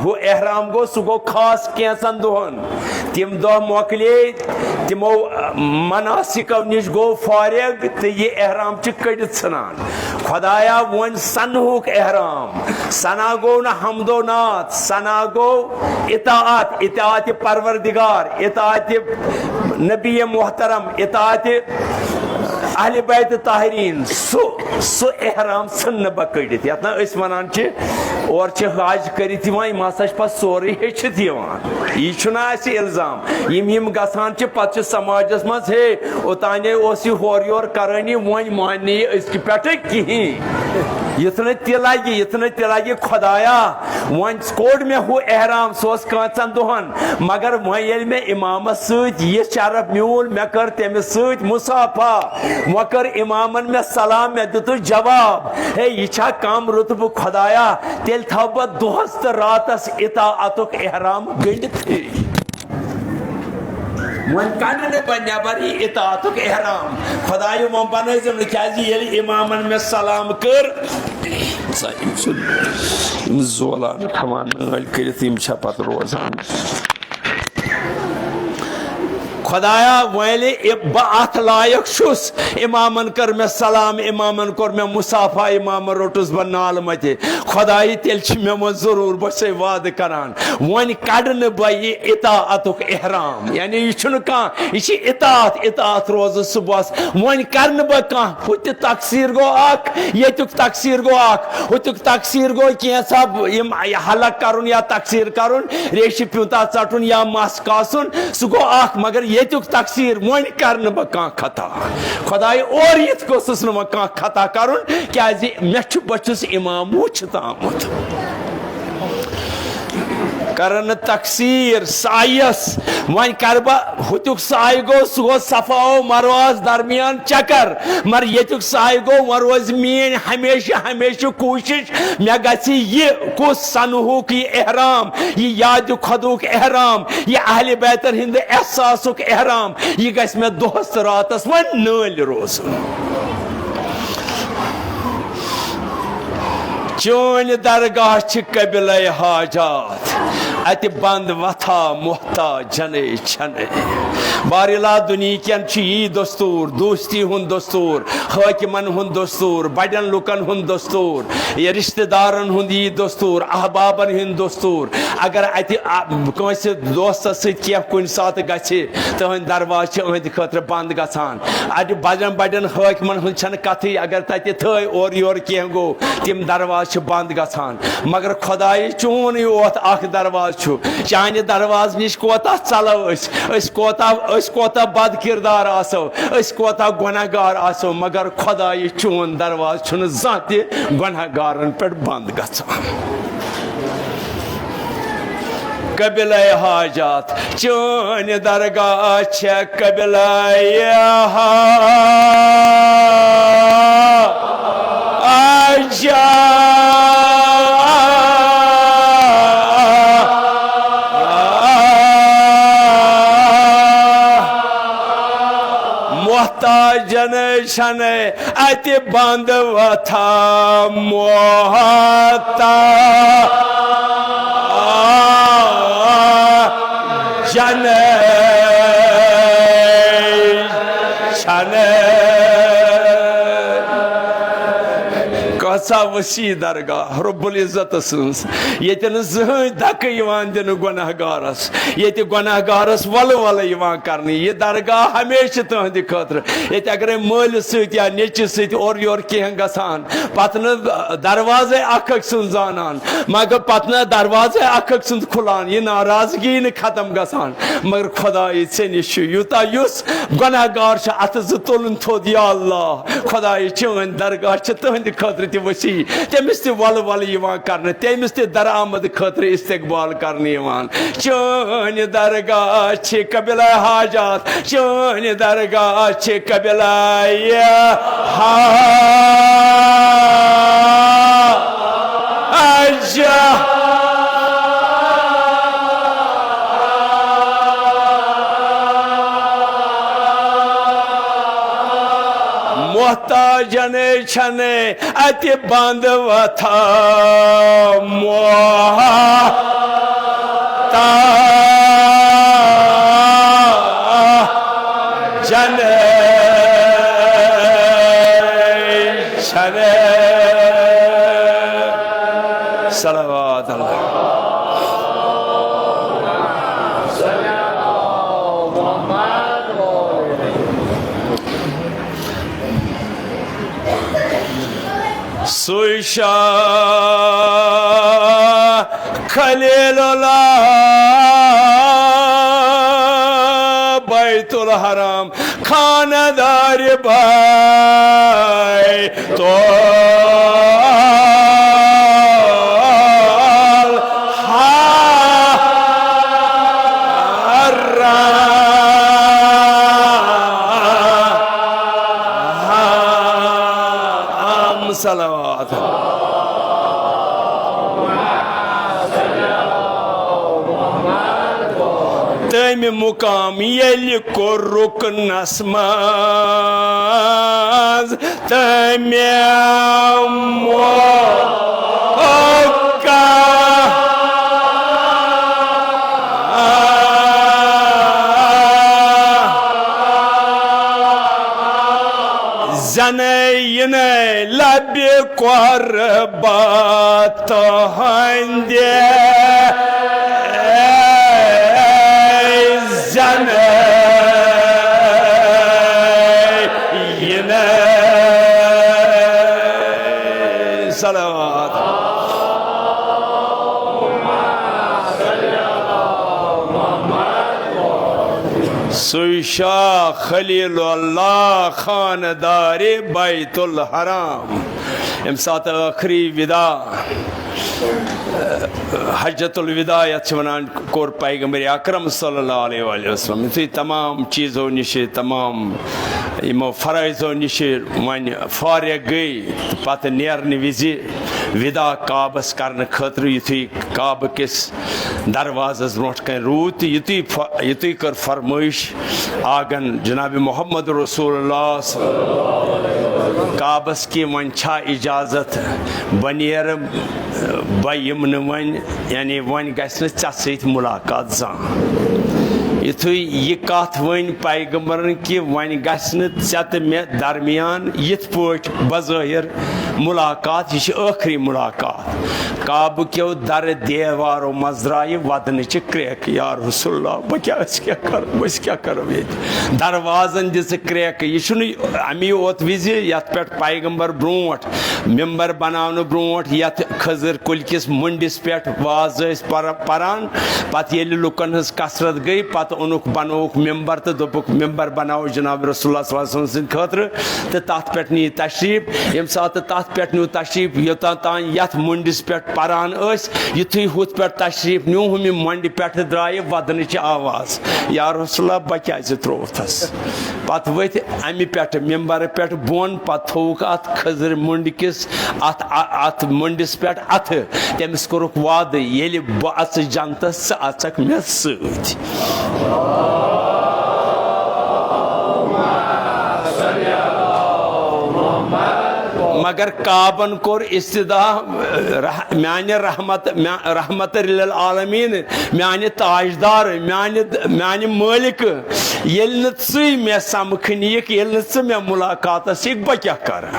ہُہ احرام گوٚو، سُہ گوٚو خاص کینٛژن دۄہن۔ تِم دۄہ مۄکلے، تِمو مناسکو نِش گوٚو فارغ تہٕ یہِ احرام چھِ کٔڑِتھ ژھٕنان۔ خۄدایا، وۄنۍ سنہُک احرام۔ ثنا گوٚو نہٕ حمد و نعت، ثنا گوٚو اطاعت، اطاعت پروردگار، اطاعت نبی محترم، اطاعت اہل بیت طاہرین۔ سُہ، سُہ احرام ژھٕن نہٕ بہٕ کٔڑِتھ، یتھ نہ أسۍ ونان چھِ، اورٕ چھِ حج کٔرِتھ یِوان، یِم ہسا چھِ پتہٕ سورُے ہیٚچھِتھ یِوان۔ یہِ چھُنہٕ اَسہِ الزام۔ یِم، یِم گژھان چھِ، پتہٕ چھِ سماجس منٛز، ہے، اوٚتانے اوس یہِ ہورٕ یورٕ کرٲنی، وۄنۍ مانہِ نہٕ یہِ أزکہِ پٮ۪ٹھٕ کِہیٖنۍ۔ یُتھ نہٕ تہِ لگہِ، یُتھ نہٕ تہِ لگہِ، خۄدایا، وۄنۍ کوٚڑ مےٚ ہُہ احرام، سُہ اوس کینٛژن دۄہن، مگر وۄنۍ ییٚلہِ مےٚ امامس سۭتۍ یہِ شرف میوٗل، مےٚ کٔر تٔمِس سۭتۍ مصافحہ، وۄنۍ کٔر امامن مےٚ سلام، مےٚ دیُتُس جواب۔ ہے، یہِ چھا کم رُتبہٕ، خۄدایا؟ تیٚلہِ تھاو بہٕ دۄہس تہٕ راتس اطاعتُک احرام گٔنڈِتھٕے۔ وۄنۍ کڑٕ نہٕ بہٕ نٮ۪بر یہِ اطاعتُک احرام۔ خۄدایو، وۄنۍ بنٲیزٮ۪م نہٕ، کیازِ ییٚلہِ امامن مےٚ سلام کٔر، سا یِم چھِ، یِم زولان تھاوان نٲلۍ کٔرِتھ، یِم چھا پتہٕ روزان؟ خۄدایا، وۄنۍ ییٚلہِ بہٕ اَتھ لایق چھُس، اِمامَن کٔر مےٚ سلام، اِمامَن کوٚر مےٚ مُصافا، اِمامَن روٚٹُس بہٕ نالہٕ مَتہِ۔ خۄدایہِ، تیٚلہِ چھِ مےٚ منٛز ضروٗر، بہٕ چھُسَے وعدٕ کران۔ وۄنۍ کَڑٕ نہٕ بہٕ یہِ اطاعتُک احرام، یعنی یہِ چھُنہٕ کانٛہہ، یہِ چھِ اطاعت، اطاعت روزٕ صُبحَس۔ وۄنۍ کَرٕ نہٕ بہٕ کانٛہہ، ہُہ تہِ تقصیٖر گوٚو اَکھ، ییٚتیُک تقصیٖر گوٚو اَکھ، ہُتیُک تقصیٖر گوٚو کینٛژھا، یِم حلق کَرُن یا تقصیٖر کَرُن، ریشہِ پیوٗنٛتاہ ژَٹُن یا مَس کاسُن، سُہ گوٚو اَکھ، مگر ییٚتیُک تقصیٖر، وۄنۍ کَرٕ نہٕ بہٕ کانٛہہ خطا۔ خۄداے، اورٕ یِتھ گوٚژھُس نہٕ وۄنۍ کانٛہہ خطا کَرُن، کیٛازِ مےٚ چھُ، بہٕ چھُس اِمام وٕچھِتھ آمُت۔ کرن نہٕ تقصیٖر سعیَس۔ وۄنۍ کرٕ بہٕ، ہُتیُک سعی گوٚو، سُہ گوٚو صفا و مروہَس درمیان چکر، مگر ییٚتیُک سعی گوٚو، وۄنۍ روزِ میٲنۍ ہمیشہٕ ہمیشہٕ کوٗشِش، مےٚ گژھِ یہِ کُس سنہُک یہِ احرام، یہِ یادِ خۄدہُک احرام، یہِ اہلِ بیتن ہِنٛدِ احساسُک احرام، یہِ گژھِ مےٚ دۄہس تہٕ راتس وۄنۍ نٲلۍ روزُن۔ چٲنۍ درگاہ چھِ قبلے حاجات، اتہِ بند وتھا محتاج جنے چھنے۔ بارِلا دُنیہکٮ۪ن چھُ یی دستور، دوستی ہُنٛد دستور، حٲکمن ہُنٛد دستور، بڑٮ۪ن لُکن ہُنٛد دستور، یہِ رشتہٕ دارن ہُنٛد یی دستور، احبابن ہُنٛد دستور۔ اگر اتہِ، آ، کٲنٛسہِ دوستس سۭتۍ کینٛہہ کُنہِ ساتہٕ گژھِ، تُہنٛدۍ دروازٕ چھِ أہنٛدِ خٲطرٕ بند گژھان۔ اتہِ بڑٮ۪ن بڑٮ۪ن حٲکمن ہٕنٛز چھنہٕ کتھٕے، اگر تتہِ تھٲے اورٕ یورٕ کینٛہہ گوٚو، تِم دروازٕ چھِ بند گژھان۔ مگر خۄدایہِ، چون یوت اکھ دروازٕ چھُ، چانہِ دروازٕ نِش کوتاہ ژلو أسۍ، أسۍ کوتاہ، أسۍ کوتاہ بد کردار آسو، أسۍ کوتاہ گۄناہ گار آسو، مگر خۄدایہِ، چون دروازٕ چھُنہٕ زانٛہہ تہِ گۄناہ گارن پٮ۪ٹھ بند گژھان۔ قبلے حاجات، چٲنۍ درگاہ چھےٚ قبلے حاجات۔ محتاجن چھنہٕ اتہِ بند وتھا محتاجن چھنہٕ۔ کۭژاہ وسیع درگاہ رب العزت سٕنٛز، ییٚتہِ نہٕ زٕہٕنۍ دکہٕ یِوان دِنہٕ گۄناہ گارس، ییٚتہِ گۄناہ گارس ولہٕ ولہٕ یِوان کرنہٕ۔ یہِ درگاہ ہمیشہِ تُہنٛدِ خٲطرٕ۔ ییٚتہِ اگرے مٲلِس سۭتۍ یا نیٚچوِس سۭتۍ اورٕ یورٕ کینٛہہ گژھان، پتہٕ نہٕ دروازے اکھ أکۍ سُنٛد زانان، مگر پتہٕ نہٕ دروازے اکھ أکۍ سُنٛد کھُلان، یہِ ناراضگی نہٕ ختم گژھان۔ مگر خۄدایہِ، ژےٚ نِش چھُ یوٗتاہ، یُس گۄناہ گار چھُ، اتھٕ زٕ تُلُن تھوٚد، یا اللہ۔ خۄدایہِ، چٲنۍ درگاہ چھِ تُہنٛدِ خٲطرٕ تہِ وسیع، تٔمِس تہِ ولہٕ ولہٕ یِوان کرنہٕ، تٔمِس تہِ درآمد خٲطرٕ استقبال کرنہٕ یِوان۔ چٲنۍ درگاہ چھِ قبلہ حاجات، چٲنۍ درگاہ چھِ قبلہ حاجات۔ محتاجن چھنہٕ اتہِ بند وتھا محتاجن چھنہٕ۔ صلوات اللہ۔ سُے شاہ خلیل اللہ بیت الحرام خانہ دار بیت الحرام۔ صلوات۔ تٔمۍ مقام ییٚلہِ کوٚر رُکنس منٛز، تٔمۍ موقع زنہٕ یِنہٕ لبہِ قربت تُہنٛدِ، زنہٕ یِنہٕ۔ صلوات۔ سُے شاہ خلیل اللہ خاندارِ بیت الحرام۔ ییٚمہِ ساتہٕ ٲخری وداع، حجۃ الوداع یَتھ چھِ وَنان، کوٚر پیغمبر اکرم صلی اللہ علیہ وآلہ وسلم، یُتھُے تمام چیٖزو نِشہِ، تمام یِمو فرٲیضو نِشہِ وۄنۍ فارغ گٔے، تہٕ پتہٕ نیرنہٕ وِزِ وداع کعبس کرنہٕ خٲطرٕ، یُتھُے کعبہٕ کِس دروازس برونٛٹھ کنہِ روٗد، تہٕ یُتُے ف-، یُتُے کٔر فرمٲیش آگن جناب محمد رسول اللہ صلی اللہ علیہ وسلم۔ کعبس کہِ وۄنۍ چھا اجازت بہٕ نیرٕ، بہٕ یِمہٕ نہٕ وۄنۍ، یعنی وۄنۍ گژھِ نہٕ ژےٚ سۭتۍ ملاقات زانٛہہ۔ یُتھُے یہِ کتھ ؤنۍ پیغمبرن کہِ وۄنۍ گژھِ نہٕ ژےٚ تہٕ مےٚ درمیان یِتھ پٲٹھۍ بظٲہر ملاقات، یہِ چھِ ٲخری ملاقات۔ کعبہٕ کیو درٕ دیوارو منٛز درٛایہِ ودنٕچہِ کرٛیکہٕ۔ یا رسول اللہ، بہٕ کیٛاہ، أسۍ کیٛاہ کرو، أسۍ کیٛاہ کرو ییٚتہِ؟ دروازن دِژٕ کرٛیکہٕ۔ یہِ چھُنہٕ اَمی یوت وِزِ یَتھ پٮ۪ٹھ پیغمبر برونٛٹھ، ممبر بناونہٕ برونٛٹھ، یَتھ خٔزٕر کُلۍ کِس مُنڈِس پٮ۪ٹھ واز ٲسۍ پر-، پران۔ پتہٕ ییٚلہِ لُکن ہٕنٛز کثرت گٔے، پتہٕ اوٚنُکھ، بنووُکھ ممبر تہٕ دوٚپُکھ، ممبر بناوو جناب رسول اللہ صلی اللہ علیہ وسلم سٕنٛدِ خٲطرٕ۔ تہٕ تتھ پٮ۪ٹھ نی تشریف۔ ییٚمہِ ساتہٕ تتھ پٮ۪ٹھ نیوٗ تشریف، یوٚتام تام یتھ مُنڈِس پٮ۪ٹھ پران ٲسۍ، یُتھُے ہُتھ پٮ۪ٹھ تشریف نیوٗ، ہُمہِ مۄنڈِ پٮ۪ٹھٕ درٛایہِ ودنٕچ آواز، "یا رسول اللہ، بہٕ کیٛازِ ترٛووتھس؟" پتہٕ ؤتھۍ امہِ پٮ۪ٹھٕ، ممبرٕ پٮ۪ٹھٕ بۄن، پتہٕ تھووُکھ اتھ خٔزٕر مُنڈِ کِس، اتھ، ا-، اتھ مُنڈِس پٮ۪ٹھ اتھٕ۔ تٔمِس کوٚرُکھ وعدٕ، "ییٚلہِ بہٕ اژٕ جنتس، ژٕ اژکھ مےٚ سۭتۍ۔" مگر کعبن کوٚر استدعا، رح-، میانہِ رحمت، میا-، رحمت للعالمین، میانہِ تاجدار، میانہِ، میانہِ مٲلِکہٕ، ییٚلہِ نہٕ ژٕے مےٚ سمکھنہِ یِکھ، ییٚلہِ نہٕ ژٕ مےٚ ملاقاتس یِکھ، بہٕ کیٛاہ کرٕ؟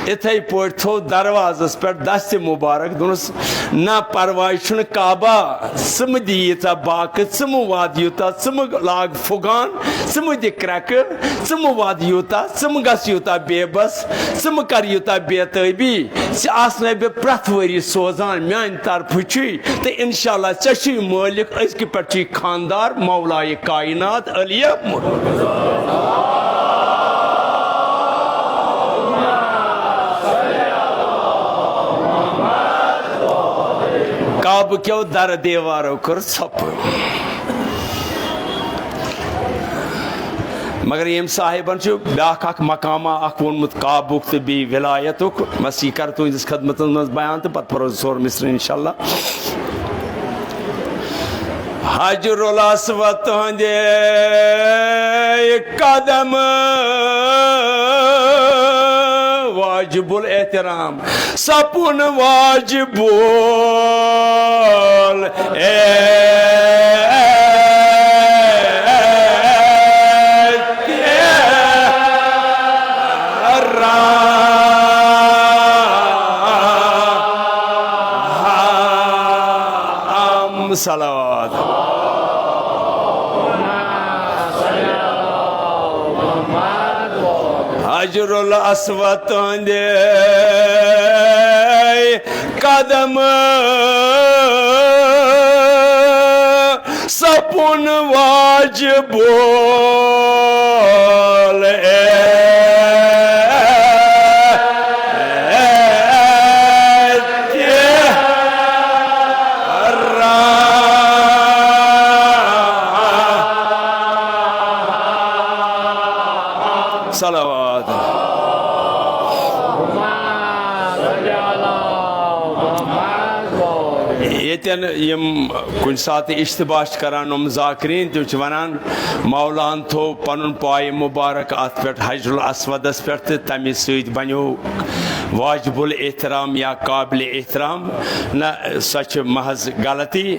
اِتھے پٲٹھۍ تھوٚو دروازس پٮ۪ٹھ دستِ مُبارک، دوٚپنس، "نہ پرواے چھُنہٕ کعبہ، ژٕ مہٕ دِ ییٖژاہ باقہٕ، ژٕ مہٕ واد یوٗتاہ، ژٕ مہٕ لاگ پھُگان، ژٕ مہٕ دِ کرٛٮ۪کہٕ، ژٕ مہٕ واد یوٗتاہ، ژٕ مہٕ گژھ یوٗتاہ بے بس، ژٕ مہٕ کر یوٗتاہ بے تٲبی، ژےٚ آسنَے بہٕ پرٛٮ۪تھ ؤری سوزان، میٛانہِ طرفہٕ چھُے، تہٕ انشاءاللہ ژےٚ چھُے مٲلِک، أزکہِ پٮ۪ٹھ چھُے خاندار مولایہِ کائنات علی محمد۔" کعبہٕ کیو درٕ دیوارو کٔر ژھۄپہٕ۔ مگر ییٚمۍ صاحبن چھُ بیٛاکھ اکھ مقامہ اکھ ووٚنمُت کعبُک تہٕ بیٚیہِ ولایتُک، بس یہِ کرٕ تُہنٛدِس خدمتس منٛز بیان تہٕ پتہٕ پرو زٕ ژور مصرٕ انشاءاللہ۔ حجر الاسود تُہنٛدِ قدم واجب الاحترام، سپُن واجب الاحترام۔ صلوات۔ حجر الاسود تُہنٛدِ قدم سپُن واجب الاحترام۔ صلوات۔ ییٚتٮ۪ن یِم کُنہِ ساتہٕ اشتباہ چھِ کران، یِم ذاکرین، تِم چھِ ونان، مولان تھوٚو پنُن پایہِ مبارک اتھ پٮ۪ٹھ، حجر الاسودس پٮ۪ٹھ، تہٕ تمہِ سۭتۍ بنیو واجب الاحترام یا قابل احترام۔ نہ، سۄ چھِ محض غلطی۔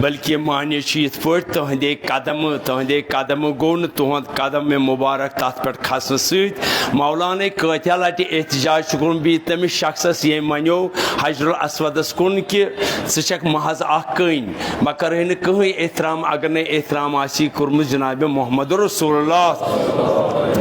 بلکہ معنی چھُ یِتھ پٲٹھۍ، تُہنٛدے قدمہٕ، تُہنٛدے قدمہٕ گوٚو نہٕ تُہنٛد قدم مےٚ مُبارک تَتھ پٮ۪ٹھ کھسنہٕ سۭتۍ۔ مولانا کۭتیٛاہ لَٹہِ احتجاج چھُ کوٚرمُت بیٚیہِ تٔمِس شخصس، ییٚمۍ وَنیو حجر الاسودس کُن کہِ ژٕ چھَکھ محض اکھ کٔنۍ، بہٕ کرٕے نہٕ کٕہٕنۍ احترام اگر نہٕ احترام آسی کوٚرمُت جناب محمد رسول اللہ۔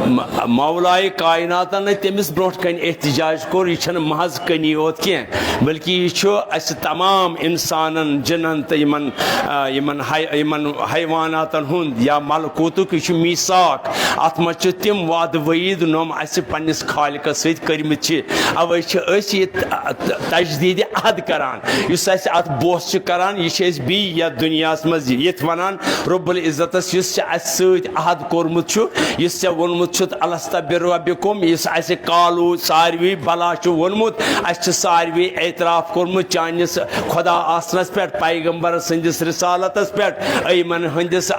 م-، مولائے کائناتن نہٕ تٔمِس برونٛٹھ کنہِ احتجاج کوٚر، یہِ چھَنہٕ محض کٔنی یوت کینٛہہ، بلکہ یہِ چھُ اَسہِ تمام انسانن، جنن تہٕ یِمن، آ، یِمن حی-، یِمن حیواناتن ہُنٛد یا ملکوتُک، یہِ چھُ میثاق۔ اتھ منٛز چھِ تِم وعدٕ وعید، نۄم اَسہِ پننِس خالقس سۭتۍ کٔرمٕتۍ چھِ۔ اوے چھِ أسۍ یہِ ت-، ت-، تجدید عہد کران۔ یُس اَسہِ اتھ بوس چھُ کران، یہِ چھِ أسۍ بیٚیہِ یتھ دُنیاہس منٛز یِتھ ونان، رب العزتس یُس چھُ اَسہِ سۭتۍ عہد کوٚرمُت چھُ، یُس ژےٚ ووٚنمُت چھُتھ الست بربکم، یُس اَسہِ کالو ساروی بلا چھُ ووٚنمُت، اَسہِ چھُ ساروی اعتراف کوٚرمُت چانِس خدا آسنس پٮ۪ٹھ، پیغمبر سٕنٛدِس رسالتس پٮ۪ٹھ، ایمن ہٕنٛدِس،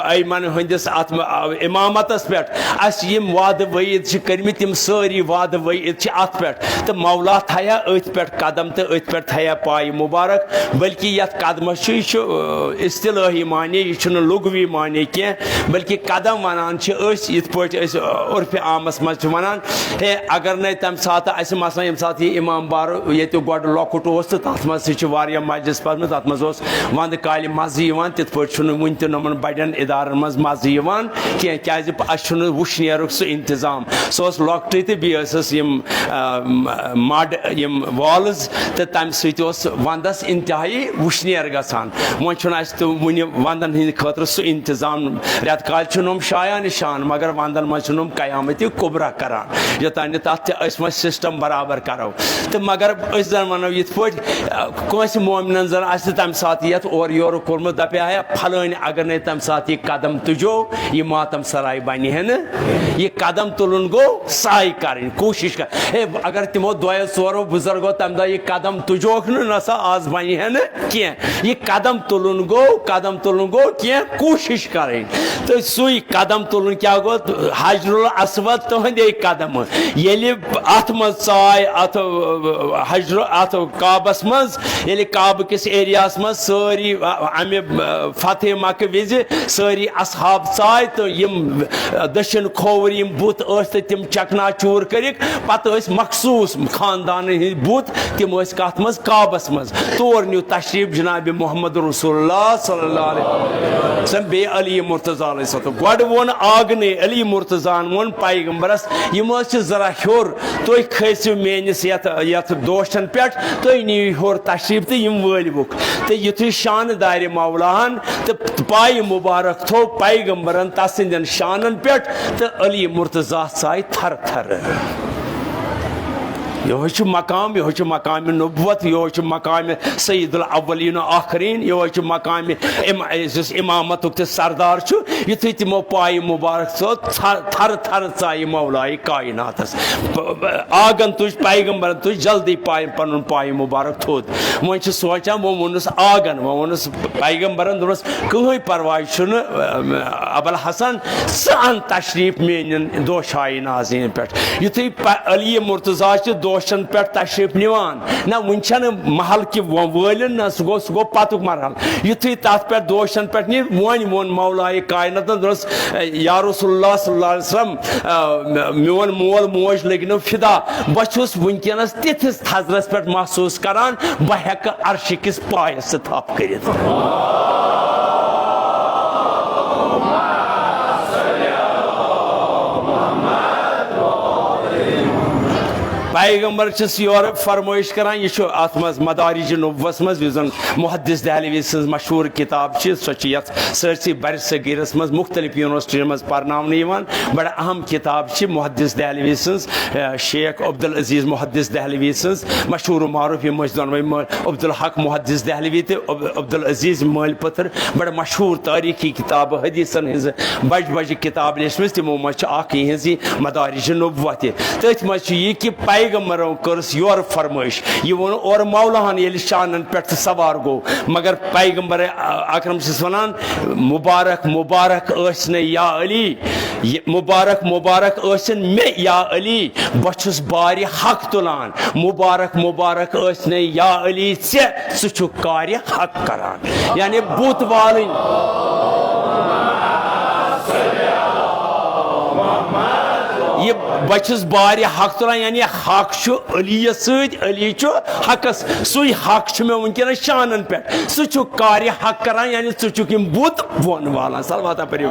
ایمن ہٕنٛدِس اتھ امامتس پٮ۪ٹھ۔ اَسہِ یِم وعدٕ وعید چھِ کٔرمٕتۍ، تِم سٲری وعدٕ وعید چھِ اتھ پٮ۪ٹھ۔ تہٕ مولا تھایہِ ہا أتھۍ پٮ۪ٹھ قدم تہٕ أتھۍ پٮ۪ٹھ تھایہِ ہا پایہِ مبارک، بلکہِ یتھ قدمس چھُ، یہِ چھُ، آ، اصطلاحی معنی، یہِ چھُنہٕ لغوی معنی کینٛہہ، بلکہِ قدم ونان چھِ أسۍ، یِتھ پٲٹھۍ أسۍ، آ، عرفِ عامس منٛز چھِ ونان، ہے، اگر نے تمہِ ساتہٕ اسہِ مثلاً ییٚمہِ ساتہٕ یہِ امام بارٕ ییٚتہِ گۄڈٕ لۄکُٹ اوس تہٕ تتھ منٛز تہِ چھِ واریاہ مجلس پرمٕژ، تتھ منٛز اوس ونٛدٕ کالہِ مزٕ یِوان، تِتھ پٲٹھۍ چھُنہٕ وُنہِ تہِ یِمن بڑٮ۪ن ادارن منٛز مزٕ یِوان کینٛہہ، کیازِ اسہِ چھُنہٕ وُشنیرُک سُہ انتظام۔ سُہ اوس لۄکٹُے تہٕ بیٚیہِ ٲسۍ أسۍ یِم، آ، م-، مڈ، یِم والٕز، تہٕ تمہِ سۭتۍ اوس ونٛدس انتہٲیی وُشنیر گژھان۔ وۄنۍ چھُنہٕ اسہِ تہِ وُنہِ ونٛدن ہٕنٛدِ خٲطرٕ سُہ انتظام۔ رٮ۪تہٕ کالہِ چھُنہٕ یِم شایان شان، مگر ونٛدن منٛز چھُنہٕ یِم قیامت کبریٰ کران، یوٚتام نہٕ تتھ تہِ أسۍ وۄنۍ سسٹم برابر کرو۔ تہٕ مگر أسۍ زن ونو یِتھ پٲٹھۍ، آ، کٲنٛسہِ مومنن زن آسہِ تمہِ ساتہٕ یتھ اورٕ یورٕ کوٚرمُت، دپہِ ہا، ہے، پھلٲنۍ اگر نے تمہِ ساتہٕ یہِ قدم تُجو، یہِ ماتم سراے بنہِ ہے نہٕ۔ یہِ قدم تُلُن گوٚو سعی کرٕنۍ، کوٗشش کرٕنۍ۔ ہے، اگر تِمو دۄیو ژورو بُزرگو تمہِ دۄہ یہِ قدم تُجوکھ نہٕ، نہ سا آز بنہِ ہے نہٕ کینٛہہ۔ یہِ قدم تُلُن گوٚو، قدم تُلُن گوٚو کینٛہہ کوٗشش کرٕنۍ۔ تہٕ سُے قدم تُلُن کیٛاہ گوٚو؟ حجر الاسود تُہنٛدے قدمہٕ۔ ییٚلہِ اتھ منٛز ژاے، اتھ حجر، اتھ کعبس منٛز، ییٚلہِ کعبہٕ کِس ایریاہس منٛز سٲری، ا-، امہِ، ا-، فتح مکہ وِزِ سٲری اصحاب ژاے تہٕ یِم دٔچھِنۍ کھووُر یِم بُت ٲسۍ تہٕ تِم چکنا چوٗر کٔرِکھ۔ پتہٕ ٲسۍ مخصوٗص خاندانن ہٕنٛدۍ بُت، تِم ٲسۍ کتھ منٛز؟ کعبس منٛز۔ تور نیوٗ تشریٖف جناب محمد رسول اللہ صلی اللہ علیہ وسلم بیٚیہِ علی مرتضیٰ علیہ السلام۔ گۄڈٕ ووٚن آگنے علی مرتضیٰ ہن ووٚن پیغمبرس، یِم حظ چھِ ذرا ہیوٚر، تُہۍ کھٔسِو میٲنِس یتھ، یتھ دوشن پٮ۪ٹھ، تُہۍ نِیِو ہیوٚر تشریٖف تہٕ یِم وٲلۍوُکھ۔ تہٕ یُتھُے شانہٕ دارِ مولاہن تہٕ پایہِ مبارک تھوٚو پیغمبرن تسٕنٛدٮ۪ن شانن پٮ۪ٹھ، تہٕ علی مرتضیٰ ژاے تھر تھر۔ یہوے چھُ مقام، یہوے چھُ مقام نبوت، یہوے چھُ مقام سید الاولین و آخرین، یہوے چھُ مقام ام-، یُس امامتُک تہِ سردار چھُ۔ یُتھُے تِمو پایہِ مبارک ژوٚٹ، تھر تھر تھر ژایہِ مولایہِ کائناتس۔ ب-، ب-، آگن تُج، پیغمبرن تُج جلدی پایہِ، پنُن پایہِ مبارک تھوٚد۔ وۄنۍ چھُ سونٛچان، وۄنۍ ووٚنُس آگن، وۄنۍ ووٚنُس پیغمبرن، دوٚپنس، کٕہٕنۍ پرواے چھُنہٕ، ابوالحسن، ژٕ ان تشریٖف میٲنٮ۪ن دوشایہِ نازنین پٮ۪ٹھ۔ یُتھُے پ-، علی مرتضیٰ چھِ دوشن پٮ۪ٹھ تشریٖف نِوان، نہ وُنہِ چھَنہٕ محل کہِ وۄ-، وٲلِن، نہ سُہ گوٚو، سُہ گوٚو پتُک مرحل۔ یُتھُے تتھ پٮ۪ٹھ دوشن پٮ۪ٹھ نی، وۄنۍ ووٚن مولایہِ کائناتن، دوٚپنس، یا رسول اللہ صلی اللہ علیہ وسلم، آ، میون مول موج لٔگۍ نہٕ فدا، بہٕ چھُس وٕنکیٚنس تِتھِس تھزرس پٮ۪ٹھ محسوٗس کران، بہٕ ہٮ۪کہٕ عرشہِ کِس پایس تہِ تھپھ کٔرِتھ۔ پیغمبر چھِس یورٕ فرمٲیش کران، یہِ چھُ اتھ منٛز مدارج نبوس منٛز، یُس زن محدث دہلوی سٕنٛز مشہوٗر کتاب چھِ، سۄ چھِ یتھ سٲرسٕے بر صغیرس منٛز مختلف یونیورسٹین منٛز پرناونہٕ یِوان۔ بڑٕ اہم کتاب چھِ محدث دہلوی سٕنٛز، اے، شیخ عبدالعزیز محدث دہلوی سٕنٛز، مشہوٗر و معروٗف یِم ٲسۍ دۄنوَے مٲلۍ، عبدالحق محدث دہلوی تہٕ عب-، عبدالعزیز مٲلۍ پٔتھٕر۔ بڑٕ مشہوٗر تٲریٖخی کتابہٕ، حدیثن ہٕنٛزٕ بجہِ بجہِ کتابہٕ لیچھمٕژ، تِمو منٛز چھِ اکھ یِہٕنٛز یہِ مدارج نبوہ تہِ۔ تٔتھۍ منٛز چھُ یہِ کہِ پے پیغمبرو کٔرٕس یورٕ فرمٲیش۔ یہِ ووٚن اورٕ مولاہن ییٚلہِ شانن پٮ۪ٹھ تہٕ سوار گوٚو، مگر پیغمبر اکرم چھُس ونان، مبارک مبارک ٲسۍ نے یا علی، یہِ مبارک مبارک ٲسِن مےٚ یا علی، بہٕ چھُس بارِ حق تُلان۔ مبارک مبارک ٲسۍ نے یا علی ژےٚ، ژٕ چھُکھ کارِ حق کران۔ یعنی بُت والٕنۍ۔ یہِ بہٕ چھُس بارِ حق تُلان، یعنی حق چھُ علی یَس سۭتۍ، علی چھُ حقس، سُے حق چھُ مےٚ وٕنکیٚنس شانن پٮ۪ٹھ۔ ژٕ چھُکھ کارِ حق کران، یعنی ژٕ چھُکھ یِم بُت بۄن والان۔ صلواتہ پٔرِو۔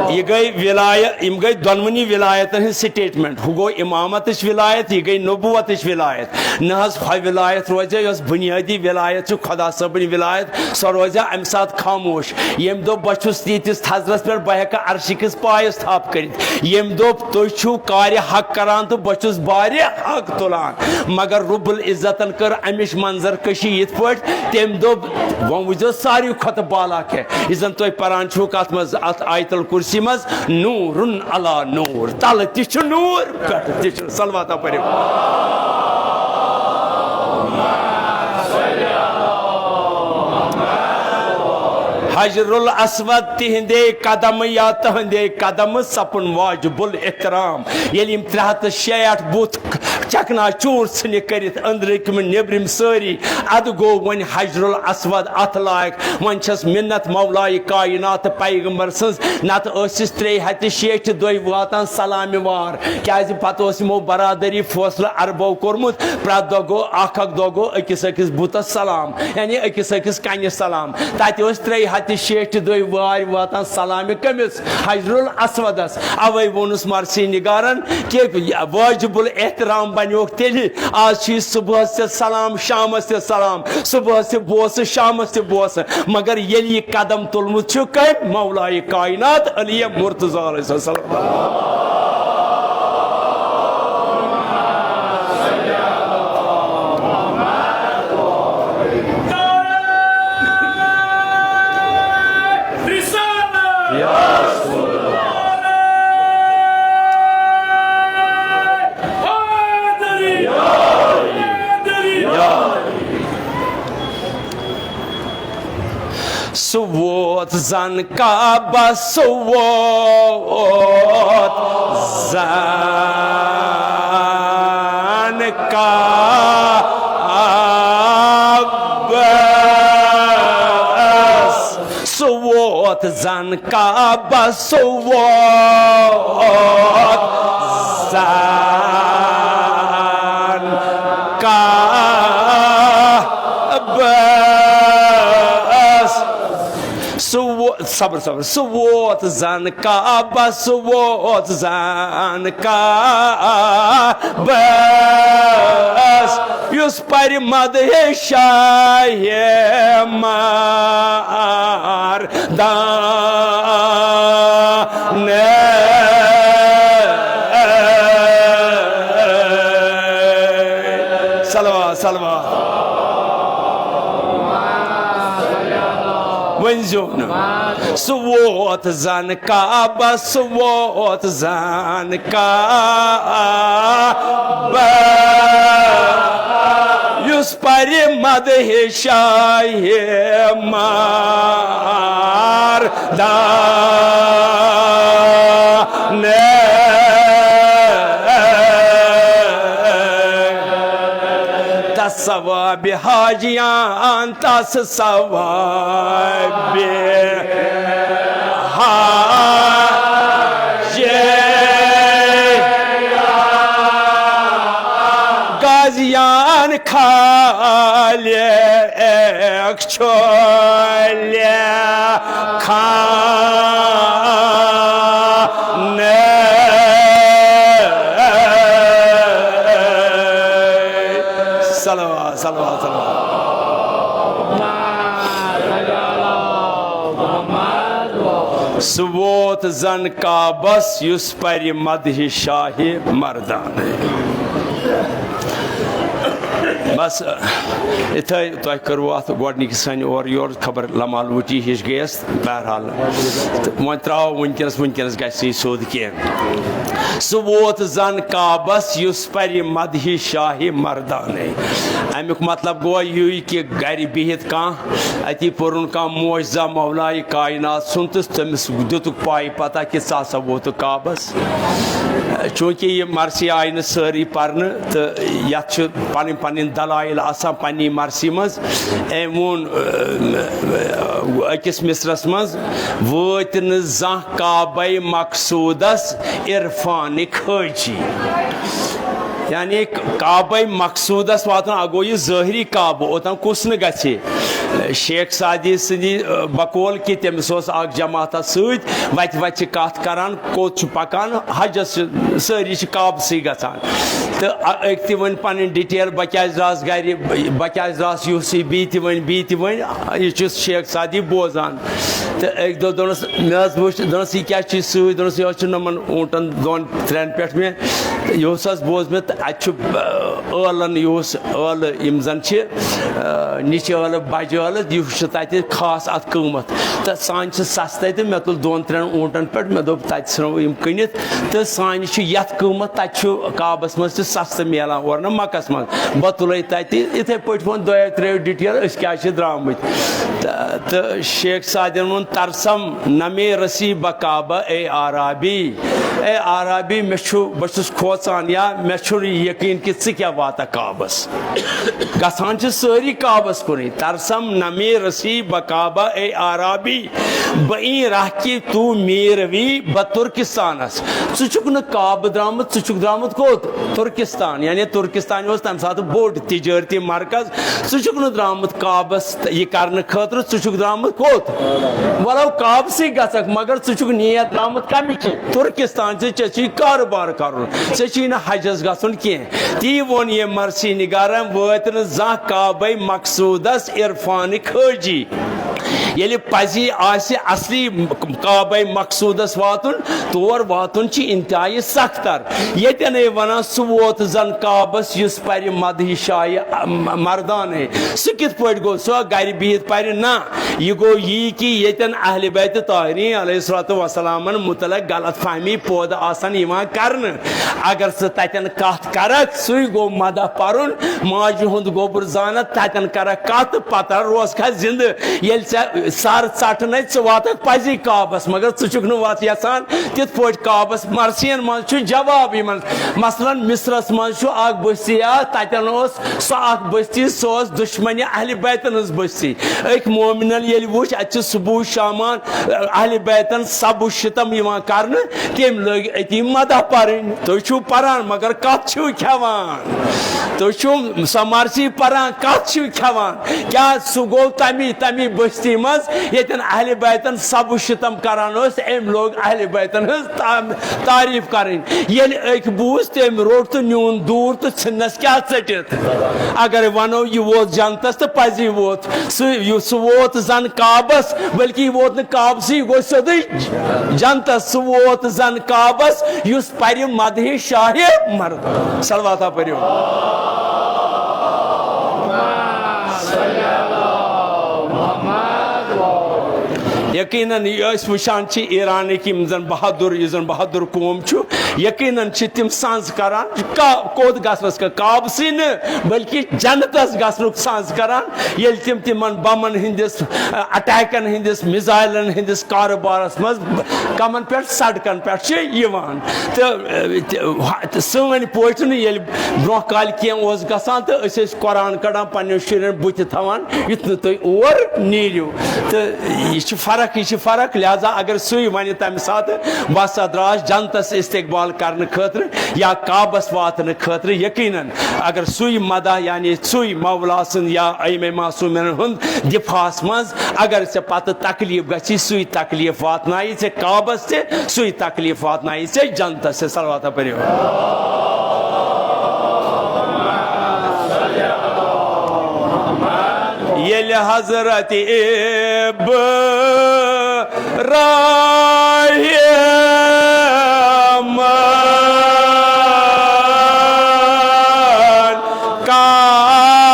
یہِ گٔے ولایت، یِم گٔے دۄنوٕنی ولایتن ہٕنٛز سٹیٹمنٹ۔ ہُہ گوٚو امامتٕچ ولایت، یہِ گٔے نبوتٕچ ولایت۔ نہ حظ، ہۄ ولایت روزِ، یۄس بنیٲدی ولایت چھِ، خدا صٲبٕنۍ ولایت، سۄ روزِ امہِ ساتہٕ خاموش۔ ییٚمہِ دۄہ بہٕ چھُس ییٖتِس تھزرس پٮ۪ٹھ، بہٕ ہٮ۪کہٕ عرشہِ کِس پایس تھپھ کٔرِتھ۔ ییٚمہِ دۄہ تُہۍ چھِو کارِ حق کران تہٕ بہٕ چھُس بارِ حق تُلان۔ مگر رب العزتن کٔر امِچ منظر کشی یِتھ پٲٹھۍ، تٔمۍ دوٚپ، وۄنۍ وٕچھزیو ساروی کھۄتہٕ بالا کیٛاہ، یہِ زن تُہۍ پران چھِو کتھ منٛز، اتھ آیت الکرسی منٛز، نورن علی نور، تلہٕ تہِ چھُ نور، پٮ۪ٹھٕ تہِ چھُ۔ صلواتہ پٔرِو۔ حجر الاسود تِہنٛدے قدم یا تہنٛدے قدم سپُن واجب الاحترام۔ ییٚلہِ یِم ترٛےٚ ہتھ تہٕ شیٹھ بُت چکنا چوٗر ژھٕنہِ کٔرِتھ، أنٛدرٕکۍ نیٚبرِم سٲری، ادٕ گوٚو وۄنۍ حجر الاسود اتھ لایق۔ وۄنۍ چھس منت مولایہِ کائنات تہٕ پیغمبر سٕنٛز، نتہٕ ٲسِس ترٛیٚیہِ ہتہِ شیٹھِ دۄہہِ واتان سلامہِ وار۔ کیازِ پتہٕ اوس یِمو برادری فٲصلہٕ عربو کوٚرمُت، پرٛٮ۪تھ دۄہ گوٚو اکھ اکھ دۄہ گوٚو أکِس أکِس بُتس سلام، یعنی أکِس أکِس کنہِ سلام۔ تتہِ ٲسۍ ترٛیٚیہِ ہتہِ شیٹھِ دۄہہِ وارِ واتان سلامہِ کٔمِس؟ حجر الاسودس۔ اوے ووٚنُس مرثی نگارن کہ واجب الاحترام بنیوکھ تیٚلہِ۔ آز چھُ یہِ صبحس تہِ سلام، شامس تہِ سلام، صبحس تہِ بوسہٕ، شامس تہِ بوسہٕ۔ مگر ییٚلہِ یہِ قدم تُلمُت چھُ کٔمۍ؟ مولایہِ کائنات علی مرتضی علیہ السلام۔ سُہ ووت زن کعبس، سُہ ووت زن کعبس، سُہ ووت زن کعبس، سُہ ووت زن کعبس۔ سُہ وو-، صبر، صبر۔ سُہ ووت زن کعبس، سُہ ووت زن کعبس۔ یُس پرِ مدحِ شاہِ مردان۔ صلوات، صلوات۔ ؤنۍزیو نہٕ۔ سُہ ووت زن کعبس، سُہ ووت زن کعبس۔ یُس پرِ مدحِ شاہِ مردان۔ تس ثوابِ حاجیان، تس ثوابِ حاجی غازیان خالق چھُ لیکھان۔ صلوات، صلوات، صلوات۔ سُہ ووت زن کعبس یُس پرِ مدحِ شاہِ مردان۔ بس، اِتھے تۄہہِ کٔروٕ اَتھ گۄڈٕنِکہِ سانہِ اورٕ یورٕ خبر لمال وُٹی ہِش گٔیَس۔ بہرحال، تہٕ وۄنۍ ترٛاوو وٕنکیٚنَس، وٕنکیٚنَس گژھِ نہٕ یہِ سیوٚد کینٛہہ۔ سُہ ووت زَن کعبَس، یُس پَرِ مدحِ شاہِ مردانے۔ اَمیُک مطلب گوٚو یی کہِ گَرِ بِہِتھ کانٛہہ اَتی پوٚرُن کانٛہہ معجزہ مولائے کائنات سُنٛد تہٕ تٔمِس دِتُکھ پاے پتہ کہِ ژٕ ہسا ووتُکھ کعبس۔ چوٗنٛکہِ یہِ مرثی آیہِ نہٕ سٲرٕے پرنہٕ تہٕ یتھ چھِ پنٕنۍ پنٕنۍ دلائل آسان پننی مرثی منٛز۔ أمۍ ووٚن، اۭں، أکِس مصرعس منٛز، "وٲتۍ نہٕ زانٛہہ کعبے مقصودس عرفانٕکۍ حٲجی"۔ یعنی کعبے مقصودس واتُن، اَ گوٚو یہِ ظٲہری کعبہٕ، اوٚتام کُس نہٕ گژھِ۔ شیخ سعدی سٕنٛدِ، اَ، بقول کہِ تٔمِس اوس اکھ جماعتہ سۭتۍ، وتہِ وتہِ چھِ کتھ کران، کوٚت چھُ پکان، حجس چھِ سٲری چھِ کعبسٕے گژھان۔ تہٕ، اَ، أکۍ تہِ ؤنۍ پنٕنۍ ڈیٹیل، بہٕ کیازِ درٛاس گرِ، بہٕ کیازِ درٛاس یُہُسٕے، بیٚیہِ تہِ ؤنۍ، بیٚیہِ تہِ ؤنۍ، یہِ چھُ شیخ سعدی بوزان۔ تہٕ أکۍ دۄہ دوٚپنَس، مےٚ حظ وٕچھ، دوٚپنَس، "یہِ کیٛاہ چھُے سۭتۍ؟" دوٚپنَس، "یہِ حظ چھُ یِمَن اوٗنٹَن دۄن ترٛٮ۪ن پٮ۪ٹھ مےٚ، تہٕ یہِ اوس حظ بوز مےٚ، تہٕ اَتہِ چھُ، آ، ٲلَن، یہِ اوس ٲلہٕ، یِم زَن چھِ، آ، نِچہِ ٲلہٕ، بَجہِ ٲلہٕ، یہِ چھُ تَتہِ خاص اَتھ قۭمَتھ۔ تہٕ سانہِ چھِ سَستَے، تہٕ مےٚ تُل دۄن ترٛٮ۪ن اوٗنٹَن پٮ۪ٹھ، مےٚ دوٚپ، تَتہِ ژھٕنو یِم کٕنِتھ، تہٕ سانہِ چھُ یَتھ قۭمَتھ، تَتہِ چھُ کعبَس منٛز تہِ سَستہٕ میلان، اورٕ نہٕ مَکَس منٛز۔ بہٕ تُلَے تَتہِ، یِتھَے پٲٹھۍ ووٚن دۄیو ترٛیٚیو ڈیٹیل، أسۍ کیٛازِ چھِ درٛامٕتۍ۔" تہٕ، تہٕ شیخ سعدن ووٚن، "ترسم نہ مے رسی بہ کعبہ اے عربی۔" اے عربی، مےٚ چھُ، بہٕ چھُس کھوژان یا مےٚ چھُنہٕ یہِ یقیٖن کہِ ژٕ کیٛاہ واتَکھ کعبَس۔ گژھان چھِ سٲری کعبَس کُنٕے۔ "ترسم نہ مے رسی بہ کعبہ اے عربی، بہ این راہ کہ تو میروی بہ ترکستانس۔" ژٕ چھُکھ نہٕ کعبہٕ درٛامُت، ژٕ چھُکھ درٛامُت کوٚت؟ ترکستان۔ یعنی ترکستان اوس تَمہِ ساتہٕ بوٚڑ تجٲرتی مرکز۔ ژٕ چھُکھ نہٕ درٛامُت کعبس یہِ کرنہٕ خٲطرٕ، ژٕ چھُکھ درٛامُت کوٚت؟ ولو کعبسٕے گژھکھ، مگر ژٕ چھُکھ نیت درٛامُت کمہِ کِنۍ؟ ترکستان۔ ژےٚ، ژےٚ چھُے کارٕبار کرُن، ژےٚ چھُے نہٕ حجس گژھُن کینٛہہ۔ تی ووٚن ییٚمۍ مرثی نگارن، "وٲتۍ نہٕ زانٛہہ کعبے مقصودس عرفانٕکۍ حٲجی۔" ییٚلہِ پزی آسہِ اصلی کعبے مقصودس واتُن، تور واتُن چھُ انتہائی سخت تر۔ ییٚتٮ۪نے ونان، سُہ ووت زن کعبس یُس پرِ مدحِ شاہِ مردانے۔ سُہ کِتھ پٲٹھۍ گوٚو؟ سُہ گرِ بِہِتھ پرِ؟ نہ، یہِ گوٚو یی کہِ ییٚتٮ۪ن اہلِ بیت طاہرین علیہ الصلوۃ والسلامن متعلق غلط فہمی پٲدٕ آسن یِوان کرنہٕ۔ اگر ژٕ تتٮ۪ن کتھ کرکھ، سُے گوٚو مدح پرُن، ماجہِ ہُنٛد گوٚبُر زانتھ، تتٮ۪ن کرکھ کتھ تہٕ پتہٕ روزکھا زندٕ۔ ییٚلہِ ژےٚ سر ژٹنَے، ژٕ واتکھ پزی کعبس، مگر ژٕ چھُکھ نہٕ وتھ یژھان تِتھ پٲٹھۍ کعبس۔ مرثین منٛز چھُ جواب یِمن۔ مثلاً مصرس منٛز چھُ اکھ بستی، آ، تتٮ۪ن اوس سۄ اکھ بستی، سۄ ٲس دشمنِ اہلِ بیتن ہٕنٛز بستی۔ أکۍ مومنن ییٚلہِ وُچھ، اتہِ چھِ صبح شامان اہلِ بیتن سب و شتم یِوان کرنہٕ، تٔمۍ لٲگۍ أتی مدح پرٕنۍ۔ تُہۍ چھِو پران، مگر کتھ چھِو کھٮ۪وان؟ تُہۍ چھِو سۄ مرثی پران، کتھ چھِو کھٮ۪وان؟ کیٛاہ سُہ گوٚو تمی، تمی بستی منٛز ییٚتٮ۪ن اہلِ بیتن سب و شتم کران ٲسۍ، أمۍ لوگ اہلِ بیتن ہٕنٛز تا-، تعریف کرٕنۍ؟ ییٚلہِ أکۍ بوٗز، تٔمۍ روٚٹ تہٕ نیوٗن دوٗر تہٕ ژھٕننس کیٛاہ ژٔٹِتھ؟ اگر ونو، یہِ ووت جنتس تہٕ پزی ووت۔ سُہ، یُس سُہ ووت زن کعبس، بلکہ یہِ ووت نہٕ کعبسٕے، یہِ گوٚو سیوٚدُے جنتس۔ سُہ ووت زن کعبس، یُس پرِ مدحِ شاہِ مرد۔ صلواتہ پٔرِو۔ یقیناً یہِ أسۍ وٕچھان چھِ ایرانٕکۍ یِم زن بہادُر، یُس زن بہادُر قوم چھُ، یقیناً چھِ تِم سنٛز کران، کا-، کوٚت گژھنس کا-، کعبسٕے نہٕ، بلکہ جنتس گژھنُک سنٛز کران، ییٚلہِ تِم تِمن بمن ہٕنٛدِس، اٹیکن ہٕنٛدِس، میزائلن ہٕنٛدِس کارٕبارس منٛز کمن پٮ۪ٹھ، سڑکن پٮ۪ٹھ چھِ یِوان۔ تہٕ، تہٕ سٲنۍ پٲٹھۍ نہٕ ییٚلہِ برونٛہہ کالہِ کینٛہہ اوس گژھان تہٕ أسۍ ٲسۍ قرآن کڑان، پننٮ۪ن شُرٮ۪ن بُتھِ تھاوان، یُتھ نہٕ تُہۍ اور نیٖرِو۔ تہٕ یہِ چھِ فرق، یہِ چھِ فرق۔ لہذا اگر سُے ونہِ تمہِ ساتہٕ، "بہٕ ہسا درٛاس جنتس استقبال کرنہٕ خٲطرٕ یا کعبس واتنہٕ خٲطرٕ"، یقیناً اگر سُے مدح، یعنی سُے مولا سُنٛد یا ائمہ معصومین ہُنٛد دفاعس منٛز، اگر ژےٚ پتہٕ تکلیف گژھی، سُے تکلیف واتنایہِ ژےٚ کعبس تہِ، سُے تکلیف واتنایہِ ژےٚ جنتس تہِ۔ صلواتہ پٔرِو۔ ییٚلہِ حضرت ابراہیمن کا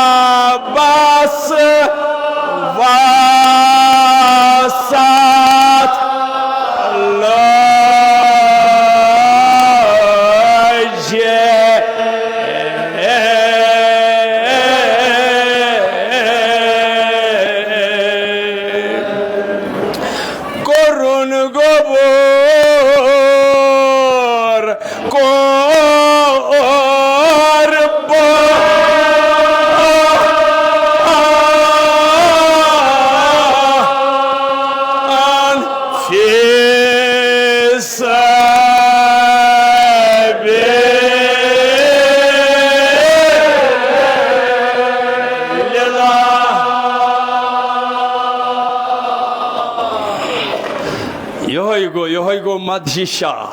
یہوے گوٚو، یہوے گوٚو مدہی شاہ۔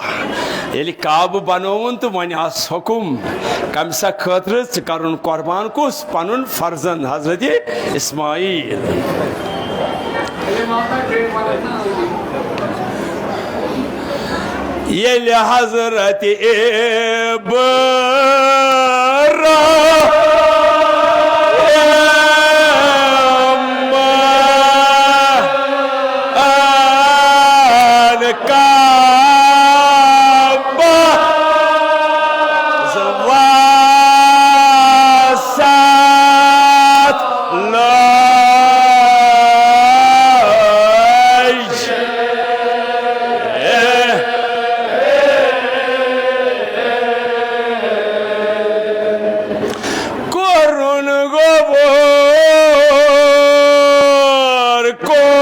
ییٚلہِ کعبہٕ بنووُن تہٕ وۄنۍ آس حکم، کمہِ سا خٲطرٕ ژٕ کرُن قربان کُس؟ پنُن فرزند حضرت اسماعیل۔ ییٚلہِ حضرت ابراہیم آن کعبہ وسط لٲج۔ کوٚرُن غبار قربان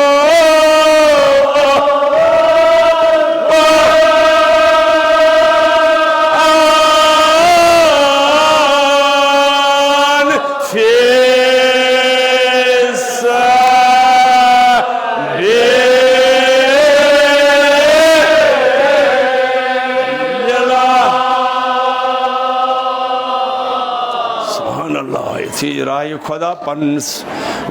فی سبیل اللہ۔ سبحان اللہ، یُتھُے راہِ خدا پننِس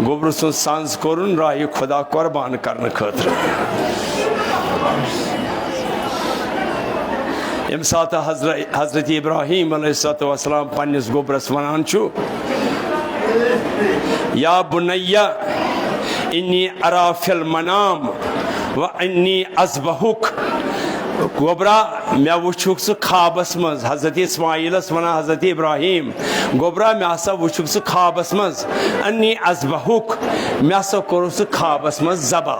گوٚبرٕ سُنٛد سنٛز کوٚرُن راہِ خدا قربان کرنہٕ خٲطرٕ۔ ییٚمہِ ساتہٕ حضر-، حضرت ابراہیم علیہ الصلوۃ والسلام پننِس گوٚبرس ونان چھُ، یا بنی انی ارا فی المنام و انی اذبحک، گوٚبرا، مےٚ وُچھُکھ ژٕ خوابس منٛز۔ حضرت اسماعیلس ونان حضرت ابراہیم، گوٚبرا، مےٚ ہسا وُچھُکھ ژٕ خوابس منٛز، انی اذبحک، مےٚ ہسا کوٚرُکھ ژٕ خوابس منٛز ذبح۔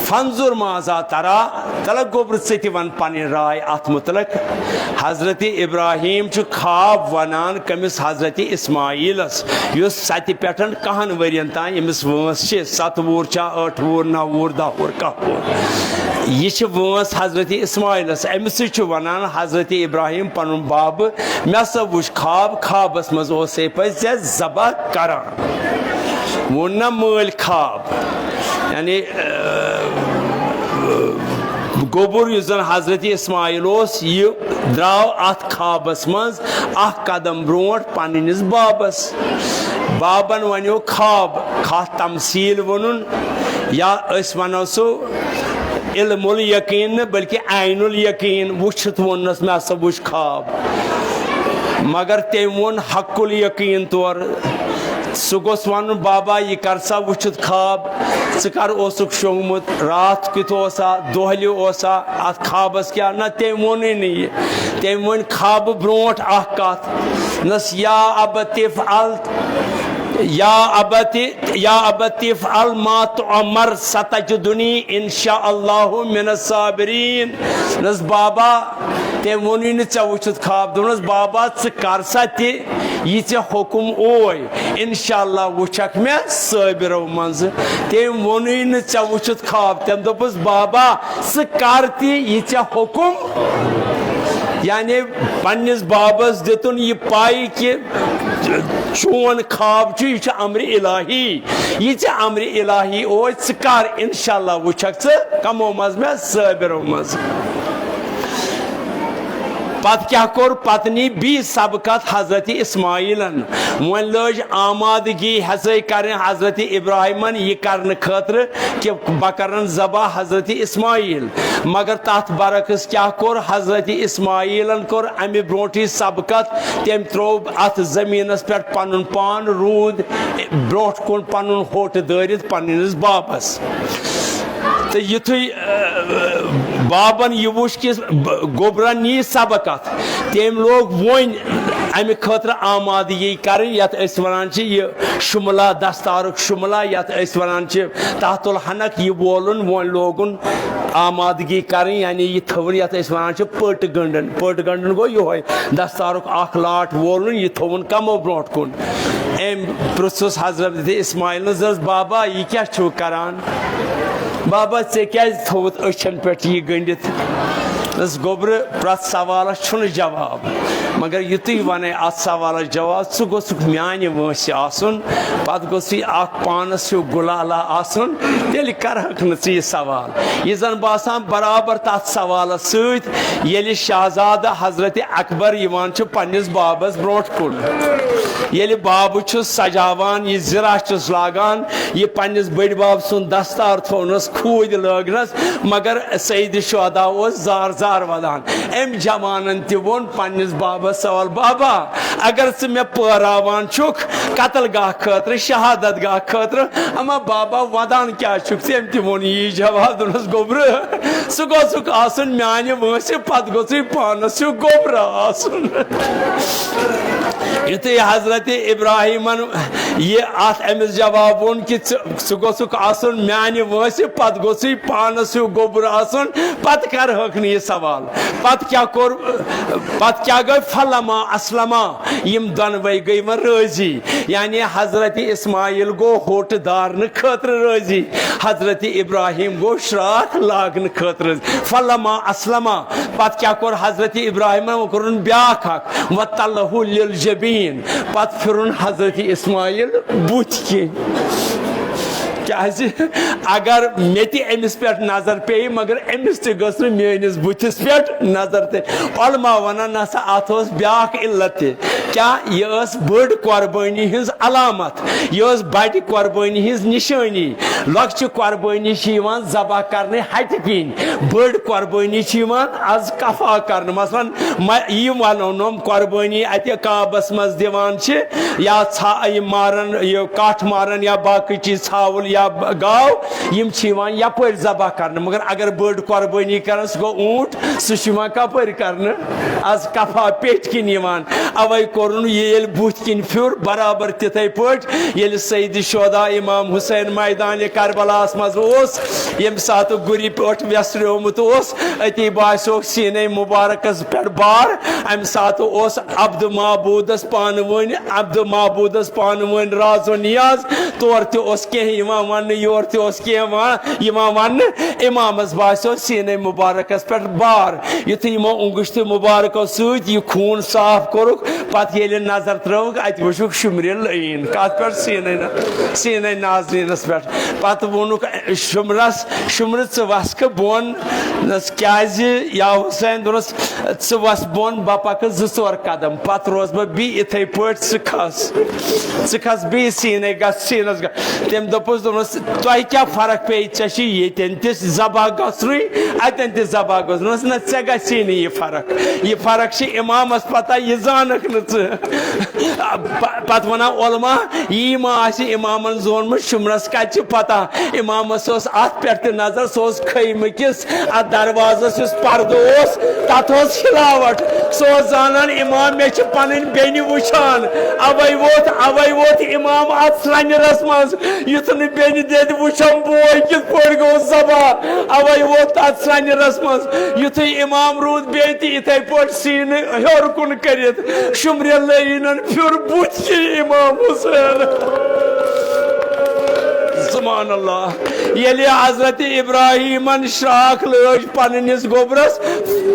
فانظر ماذا ترا، تلہ گوٚبرٕ، ژٕ تہِ ون پنٕنۍ راے اتھ متعلق۔ حضرت ابراہیم چھُ خواب ونان کٔمِس؟ حضرت اسماعیلس، یُس ستہِ پٮ۪ٹھ کہن ؤرین تام أمِس وٲنٛس چھِ، ستہٕ وُہُر چھا، ٲٹھ وُہُر، نو وُہُر، دہ وُہُر، کاہ وُہُر۔ یہِ چھِ وٲنٛس حضرت اسماعیلس۔ أمِس سۭتۍ چھُ ونان حضرت ابراہیم پنُن بابہٕ، مےٚ ہسا وُچھ خواب، خوابس منٛز اوسے پتہٕ ژےٚ ذبح کران۔ ووٚن نہ مٲلۍ خواب، یعنی، اہ، گوٚبُر یُس زن حضرت اسماعیل اوس، یہِ درٛاو اتھ خوابس منٛز اکھ قدم برونٛٹھ پننِس بابس۔ بابن ونیو خواب، خاص تمثیل ووٚنُن، یا أسۍ ونو سُہ علم الیقین نہٕ بلکہ عین الیقین، وُچھِتھ ووٚننس، مےٚ ہسا وُچھ خواب۔ مگر تٔمۍ ووٚن حق الیقین طور۔ سُہ گوٚژھ وَنُن، بابا، یہِ کر سا وٕچھِتھ خواب؟ ژٕ کر اوسُکھ شۄنٛگمُت؟ راتھ کیُتھ اوسا؟ دۄہلہِ اوسا؟ اَتھ خوابَس کیٛاہ؟ نہ، تٔمۍ ووٚنُے نہٕ یہِ۔ تٔمۍ ووٚن خوابہٕ برونٛٹھ اَکھ کَتھ، نَس، یا ابت افعل، یا ابت، یا ابت افعل ما تؤمر ستجدنی ان شاء اللہ من الصابرین۔ نَس، بابا، تٔمۍ ووٚنُے نہٕ ژےٚ وٕچھِتھ خواب۔ دوٚپنَس، بابا، ژٕ کر سا تہِ، یہِ ژےٚ حُکُم اوے، انشاءاللہ وٕچھکھ مےٚ صٲبرو منٛزٕ۔ تٔمۍ ووٚنُے نہٕ ژےٚ وٕچھِتھ خواب۔ تٔمۍ دوٚپُس، بابا، ژٕ کر تہِ، یہِ ژےٚ حُکُم۔ یعنی پننِس بابس دِتُن یہِ پاے کہِ چون خواب چھُ، یہِ چھُ امرِ الٰہی۔ یہِ ژےٚ امرِ الٰہی اوے، ژٕ کر، انشاءاللہ وٕچھکھ ژٕ کمو منٛز مےٚ، صٲبرو منٛز۔ پتہٕ کیٛاہ کوٚر؟ پتہٕ نی بیٚیہِ سبقت حضرت اسماعیلن۔ وۄنۍ لٲج آمادگی ہیژے کرٕنۍ حضرت ابراہیمن یہِ کرنہٕ خٲطرٕ کہِ بہٕ کرن ذبح حضرت اسماعیل۔ مگر تتھ برعکس کیٛاہ کوٚر؟ حضرت اسماعیلن کوٚر امہِ برونٹھٕے سبقت۔ تٔمۍ تروو اتھ زمینس پٮ۪ٹھ پنُن پان، روٗد برونٛٹھ کُن پنُن ہوٚٹ دٲرِتھ پننِس بابس۔ تہٕ یُتھُے، اہ، بابن یہِ وُچھ کہِ ب-، گوٚبرن نی سبق اتھ، تٔمۍ لوگ وۄنۍ امہِ خٲطرٕ آمادگی کرٕنۍ، یتھ أسۍ ونان چھِ یہِ شُملہ، دستارُک شُملہ، یتھ أسۍ ونان چھِ تحت الحنک، یہِ وولُن۔ وۄنۍ لوگُن آمادگی کرٕنۍ، یعنی یہِ تھٲوٕن، یتھ أسۍ ونان چھِ پٔٹ گنڈن۔ پٔٹ گنڈن گوٚو یِہوے، دستارُک اکھ لاٹ وولُن، یہِ تھوٚوُن کمو برونٛٹھ کُن۔ أمۍ پرٛژھُس حضرت اسماعیلن، دوٚپُس، بابا، یہِ کیٛاہ چھُو کران؟ بابا، ژےٚ کیٛازِ تھوٚوُتھ أچھن پٮ۪ٹھ یہِ گٔنٛڈِتھ؟ دوٚپُس، گوٚبرٕ، پرٛٮ۪تھ سوالس چھُنہٕ جواب۔ مگر یُتُے وَنے اَتھ سوالَس جواب، ژٕ گوٚژھُکھ میٛانہِ وٲنٛسہِ آسُن، پَتہٕ گوٚژھُے اَکھ پانَس ہیوٗ گُلالہ آسُن، تیٚلہِ کَرٕہَکھ نہٕ ژٕ یہِ سوال۔ یہِ زَن باسان برابر تَتھ سوالَس سۭتۍ، ییٚلہِ شہزادٕ حضرت اکبر یِوان چھُ پنٛنِس بابَس برٛونٛٹھ کُن، ییٚلہِ بابہٕ چھُس سجاوان، یہِ زِرہ چھُس لاگان، یہِ پنٛنِس بٔڈۍ بَب سُنٛد دستار تھوونَس، خوٗدۍ لٲگنَس، مگر سید شہدا اوس زار زار وَدان۔ أمۍ جوانن تہِ ووٚن پننِس بابس سوال، "بابا، اگر ژٕ مےٚ پٲراوان چھُکھ قتل گاہ خٲطرٕ، شہادت گاہ خٲطرٕ، اما بابا، ودان کیٛازِ چھُکھ ژٕ؟" أمۍ تہِ ووٚن یی جواب، دوٚپنس، "گوٚبرٕ، ژٕ گوٚژھُکھ آسُن میانہِ وٲنٛسہِ، پتہٕ گوٚژھُے پانس ہیوٗ گوٚبرٕ آسُن۔" یُتھُے حضرت ابراہیمن یہِ اتھ أمِس جواب ووٚن کہِ ژٕ، ژٕ گوٚژھُکھ آسُن میانہِ وٲنٛسہِ، پتہٕ گوٚژھُے پانس ہیوٗ گوٚبُر آسُن، پتہٕ کرٕہکھ نہٕ یہِ سوال۔ پتہٕ کیٛاہ کوٚر؟ پتہٕ کیٛاہ گٔے؟ فلما اسلما، یِم دۄنوَے گٔے وۄنۍ رٲضی۔ یعنی حضرت اسماعیل گوٚو ہوٚٹ دارنہٕ خٲطرٕ رٲضی، حضرت ابراہیم گوٚو شرٛاکھ لاگنہٕ خٲطرٕ۔ فلما اسلما، پتہٕ کیٛاہ کوٚر حضرت ابراہیمن؟ وۄنۍ کوٚرُن بیٛاکھ اکھ، وتلہ للجبین، پتہٕ پھِرُن حضرت اسماعیل بُتھِ کِنۍ۔ کیٛازِ؟ اگر مےٚ تہِ أمِس پٮ۪ٹھ نظر پیٚیہِ، مگر أمِس تہِ گٔژھ نہٕ میٲنِس بُتھِس پٮ۪ٹھ نظر تہِ۔ علماء وَنان، نہ سا، اَتھ اوس بیٛاکھ علت تہِ۔ کیٛاہ؟ یہِ ٲس بٔڑ قۄربٲنی ہٕنٛز علامت، یہِ ٲس بَڑِ قۄربٲنی ہٕنٛز نِشٲنی۔ لۄکچہِ قۄربٲنی چھِ یِوان ذبح کرنہٕ ہَٹہِ کِنۍ، بٔڑ قۄربٲنی چھِ یِوان از قفا کرنہٕ۔ مثلاً، مہ-، یہِ وَنو نوٚم قۄربٲنی اَتہِ کعبس منٛز دِوان چھِ، یا ژھا-، یہِ مارن، یہِ کَٹھ مارن یا باقٕے چیٖز، ژھاوُل یا ب-، گاو، یِم چھِ یِوان یَپٲرۍ ذبح کرنہٕ۔ مگر اگر بٔڑ قۄربٲنی کرن، سُہ گوٚو اوٗنٹ، سُہ چھُ یِوان کَپٲرۍ کرنہٕ؟ از قفا پیٚٹھۍ کِنۍ یِوان۔ اَوَے کوٚرُن یہِ ییٚلہِ بُتھۍ کِنۍ پھیُر، برابر تِتھَے پٲٹھۍ ییٚلہِ سید شہدا امام حسین میدان کربلاہس منٛز اوس، ییٚمہِ ساتہٕ گُرِ پٮ۪ٹھ ویسریومُت اوس، أتی باسیوکھ سیٖنے مُبارکس پٮ۪ٹھ بار۔ اَمہِ ساتہٕ اوس عبد معبودس پانہٕ ؤنۍ، عبد معبودس پانہٕ ؤنۍ راز و نیاز، تورٕ تہِ اوس کینٛہہ یِوان وننہٕ، یورٕ تہِ اوس کینٛہہ وا-، یِوان وننہٕ۔ امامس باسیو سیٖنے مُبارکس پٮ۪ٹھ بار۔ یُتھُے یِمو انگشتہِ مُبارکو سۭتۍ یہِ خوٗن صاف کوٚرُکھ، پتہٕ ییٚلہِ نظر ترٲوٕکھ، اتہِ وٕچھُکھ شُمرِ لعین۔ کتھ پٮ۪ٹھ؟ سیٖنے ن-، سیٖنے نازنینس پٮ۪ٹھ۔ پتہٕ ووٚنُکھ شُمرس، "شُمرٕ، ژٕ وسکھٕ بۄن؟" دوٚپنس، "کیٛازِ یا حسین؟" دوٚپنس، "ژٕ وس بۄن، بہٕ پکہٕ زٕ ژور قدم، پتہٕ روزٕ بہٕ بیٚیہِ یِتھے پٲٹھۍ، ژٕ کھس، ژٕ کھس بیٚیہِ سیٖنے، گژھ سیٖنس گژھ۔" تٔمۍ دوٚپُس، دوٚپنس، "تۄہہِ کیٛاہ فرق پیٚیہِ؟ ژےٚ چھِ ییٚتٮ۪ن تہِ ذبح گژھنُے، اتٮ۪ن تہِ ذبح گژھُن۔" دوٚپنس، "نہ، ژےٚ گژھی نہٕ یہِ فرق۔ یہِ فرق چھِ امامس پتہ، یہِ زانکھ نہٕ ژٕ۔" پ-، پتہٕ ونان علماء، یی ما آسہِ امامن زونمُت شُمرس، کتہِ چھِ پتہ؟ امامس اوس اتھ پٮ۪ٹھ تہِ نظر، سُہ اوس خیمہٕ کِس اتھ دروازس یُس پردٕ اوس، تتھ اوس ہلاوٹ۔ سُہ اوس زانان، امام، مےٚ چھِ پنٕنۍ بیٚنہِ وٕچھان۔ اوے ووت، اوے ووت امام اتھ سرنِرس منٛز۔ یُتھ نہٕ بیٚنہِ دٮ۪دِ وٕچھم بوے کِتھ پٲٹھۍ گوٚو ذبح، اوے ووت تتھ سرنِرس منٛز۔ یُتھُے امام روٗد بیٚیہِ تہِ یِتھے پٲٹھۍ سیٖنہٕ ہیوٚر کُن کٔرِتھ، شُمرِ لعینن پھیُر بُتھ کِنۍ امام حسین۔ سبحان اللہ۔ ییٚلہِ حضرت ابراہیمن شراکھ لٲج پننِس گوٚبرس،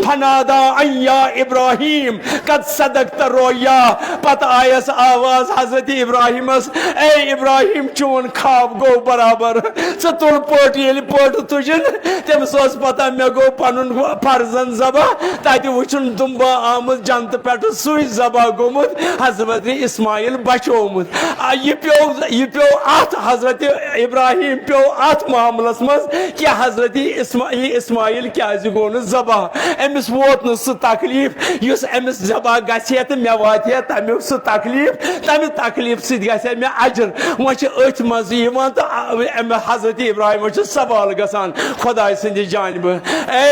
"فنادى أن يا إبراهيم قد صدقت الرؤيا"، پتہٕ آیس آواز حضرت ابراہیمس، "اے ابراہیم، چون خواب گوٚو برابر، ژٕ تُل پٔٹ"۔ ییٚلہِ پٔٹ تُجن، تٔمِس اوس پتہ، مےٚ گوٚو پنُن فرزند ذبح، تتہِ وٕچھُن دُمبہٕ آمُت جنتہٕ پٮ۪ٹھٕ، سُے ذبح گوٚمُت، حضرت اسماعیل بچومُت۔ آ، یہِ پیوٚو، یہِ پیوٚو اتھ، حضرت ابراہیم پیوٚو اتھ معاملس منٛز کہِ حضرت اسماعیل، اسماعیل کیازِ گوٚو نہٕ ذبح؟ أمِس ووت نہٕ سُہ تکلیف یُس أمِس ذبح گژھِ ہے تہٕ مےٚ واتہِ ہے تمیُک سُہ تکلیف، تمہِ تکلیف سۭتۍ گژھِ ہے مےٚ اجر۔ وۄنۍ چھِ أتھۍ منٛز یِوان تہٕ أمۍ حضرت ابراہیمس چھُ سوال گژھان خۄداے سٕنٛدِ جانبہٕ، "اے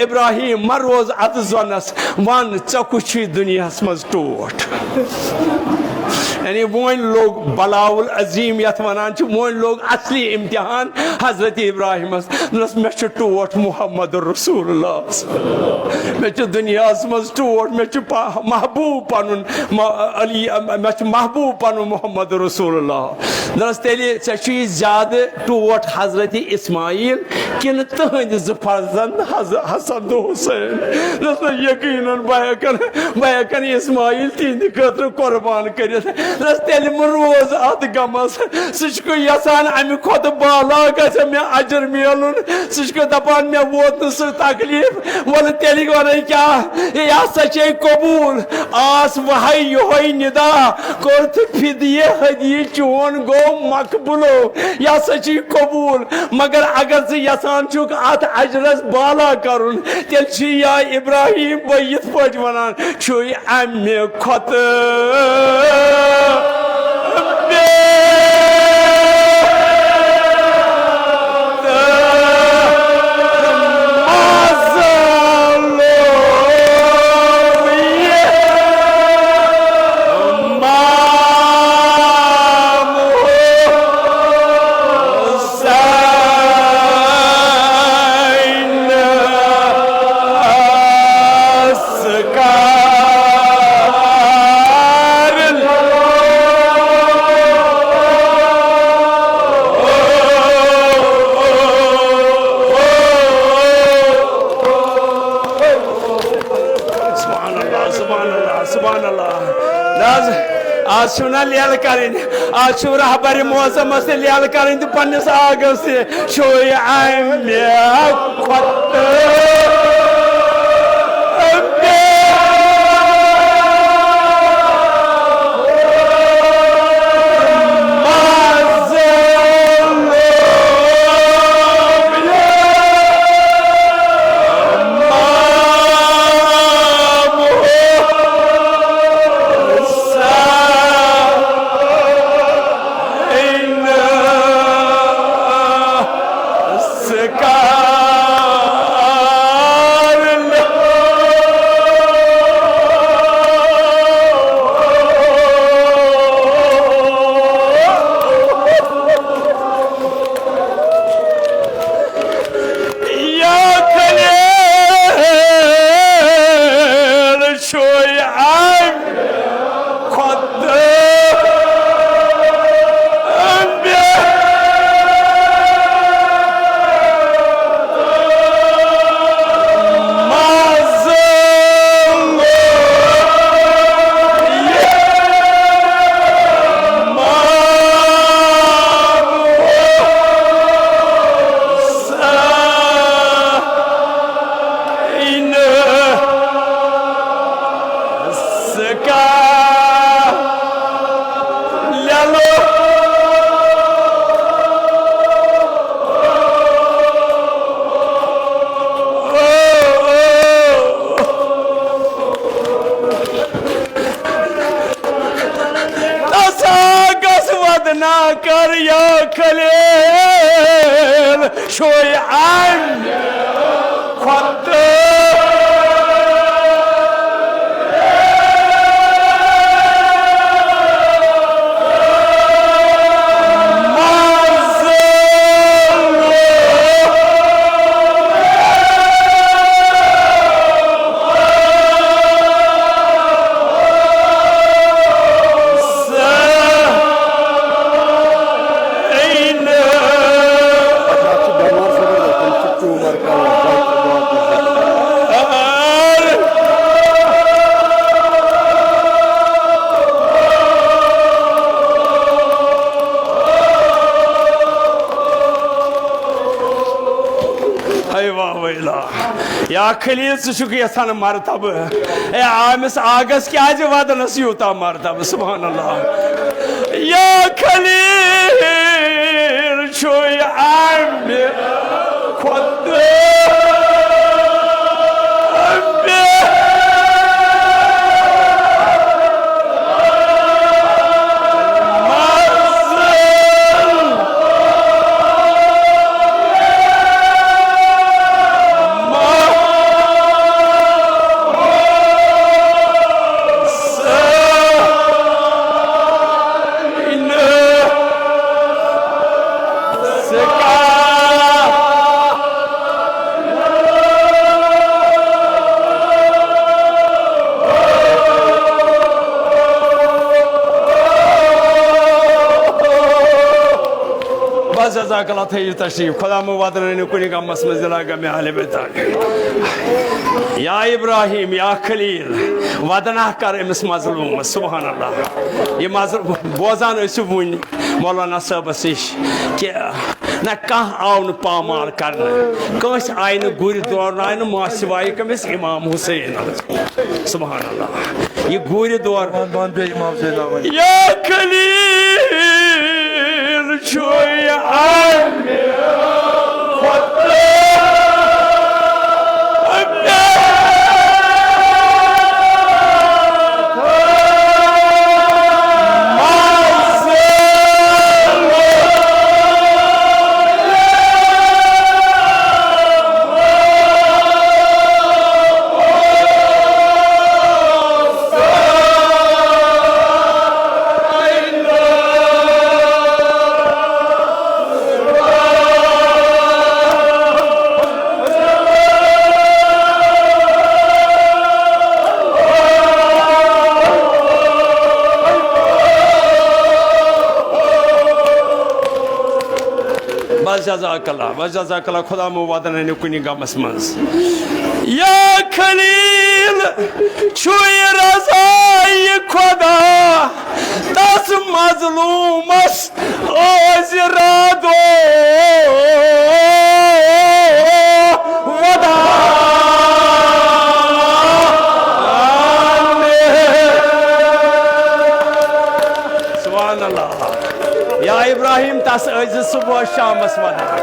ابراہیم، مہ روز اتھ ظۄنس، ون، ژےٚ کُس چھُے دُنیاہس منٛز ٹوٹھ؟" یعنی وۄنۍ لوٚگ بلاء العظیم یتھ ونان چھِ، وۄنۍ لوٚگ اصلی امتحان حضرت ابراہیمس۔ دوٚپنس، مےٚ چھُ ٹوٹھ محمد رسول اللہ، مےٚ چھُ دُنیاہس منٛز ٹوٹھ، مےٚ چھُ پا-، محبوب پنُن م-، علی، مےٚ چھُ محبوب پنُن محمد رسول اللہ۔ دوٚپنس، تیٚلہِ ژےٚ چھُے زیادٕ ٹوٹھ حضرت اسماعیل کِنہٕ تٕہٕنٛدِ زٕ فرزند حض-، حسن تہٕ حسین؟ دوٚپنس، یقیناً بہٕ ہٮ۪کن، بہٕ ہٮ۪کن اسماعیل تِہنٛدِ خٲطرٕ قربان کٔرِتھ۔ دوٚپنس، تیٚلہِ مہٕ روز اتھ غمس، سُہ چھُ یژھان امہِ کھۄتہٕ بالا گژھِ مےٚ اجر میلُن، سُہ چھُ دپان مےٚ ووت نہٕ سُہ تکلیف، وَلہٕ تیٚلہِ وَنَے کیٛاہ، یہِ ہسا چھے قبوٗل۔ آس وَہَے یِہوٚے نِدا، کوٚرتھٕ فدیہِ ہدیہِ چون گوٚو مقبوٗلو۔ یہِ ہسا چھے قبوٗل، مگر اگر ژٕ یژھان چھُکھ اَتھ اجرس بالا کرُن، تیٚلہِ چھُ یا ابراہیم بہٕ یِتھ پٲٹھۍ وَنان، چھُے امہِ کھۄتہٕ بہتر مزٕ لوٚب یہِ مامہٕ حسین۔ سُبحان اللہ، سبحان اللہ، سبحان اللہ۔ نہ حظ، آز چھُو نہ لیلہٕ کرٕنۍ، آز چھُو رہبرِ معظمس تہِ لیلہٕ کرٕنۍ تہٕ پننِس آغس تہِ۔ چھُے امہِ کھۄتہٕ مزٕ لوٚب یہِ مامہٕ حسین۔ سکار یا خلیل چھوے آمد کھۄتہٕ بہتر مزٕ لوٚب یہِ مامہٕ حسین۔ سکا لیلو۔ تسا گس ودنا کر یا خلیل۔ چھوے امہِ کھۄتہٕ مزٕ لوٚب سا۔ اَتھ چھُ بٮ۪مار زبردست، تٔمِس چھُ ٹیوٗمر کَلَس، بَچہِ واتنَس۔ ہاے واہ ویلا۔ یا خلیل، ژٕ چھُکھ یژھان مرتبہٕ۔ اے، آمِس آگس کیازِ ودنس یوٗتاہ مرتبہٕ؟ سبحان اللہ۔ یا خلیل چھُے امہِ کھۄتہٕ بہتر۔ سکا۔ بس جزاک اللہ، تھٲیِو تشریف۔ خدا مہٕ واتنٲیِو کُنہِ غمس منٛز، دِلا غمِ اہلِ بیتاک۔ یا ابراہیم، یا خلیل، ودناہ کر أمِس مظلومس۔ سبحان اللہ۔ یہِ مظلوم بوزان ٲسِو وُنہِ مولانا صٲبس نِش کہِ نہ کانٛہہ آو نہٕ پامال کرنہٕ، کٲنٛسہِ آیہِ نہٕ گُرۍ دورناونہٕ ما سوائے کٔمِس؟ امام حسین۔ سبحان اللہ۔ یہِ گُرۍ دور۔ بہن، بہن بیٚیہِ امام حسین آو وۄنۍ۔ یا خلیل چھُے امہِ کھۄتہٕ بس جزاک اللہ، بس جزاک اللہ، خدا مہٕ واتنٲیِو کُنہِ غمس منٛز۔ یا خلیل، چھُے رضا یہِ خدا، تس مظلومس ٲسۍ رادو ودان۔ سبحان اللہ۔ یا ابراہیم، تس ٲسۍ زِ صبح شامس ودان۔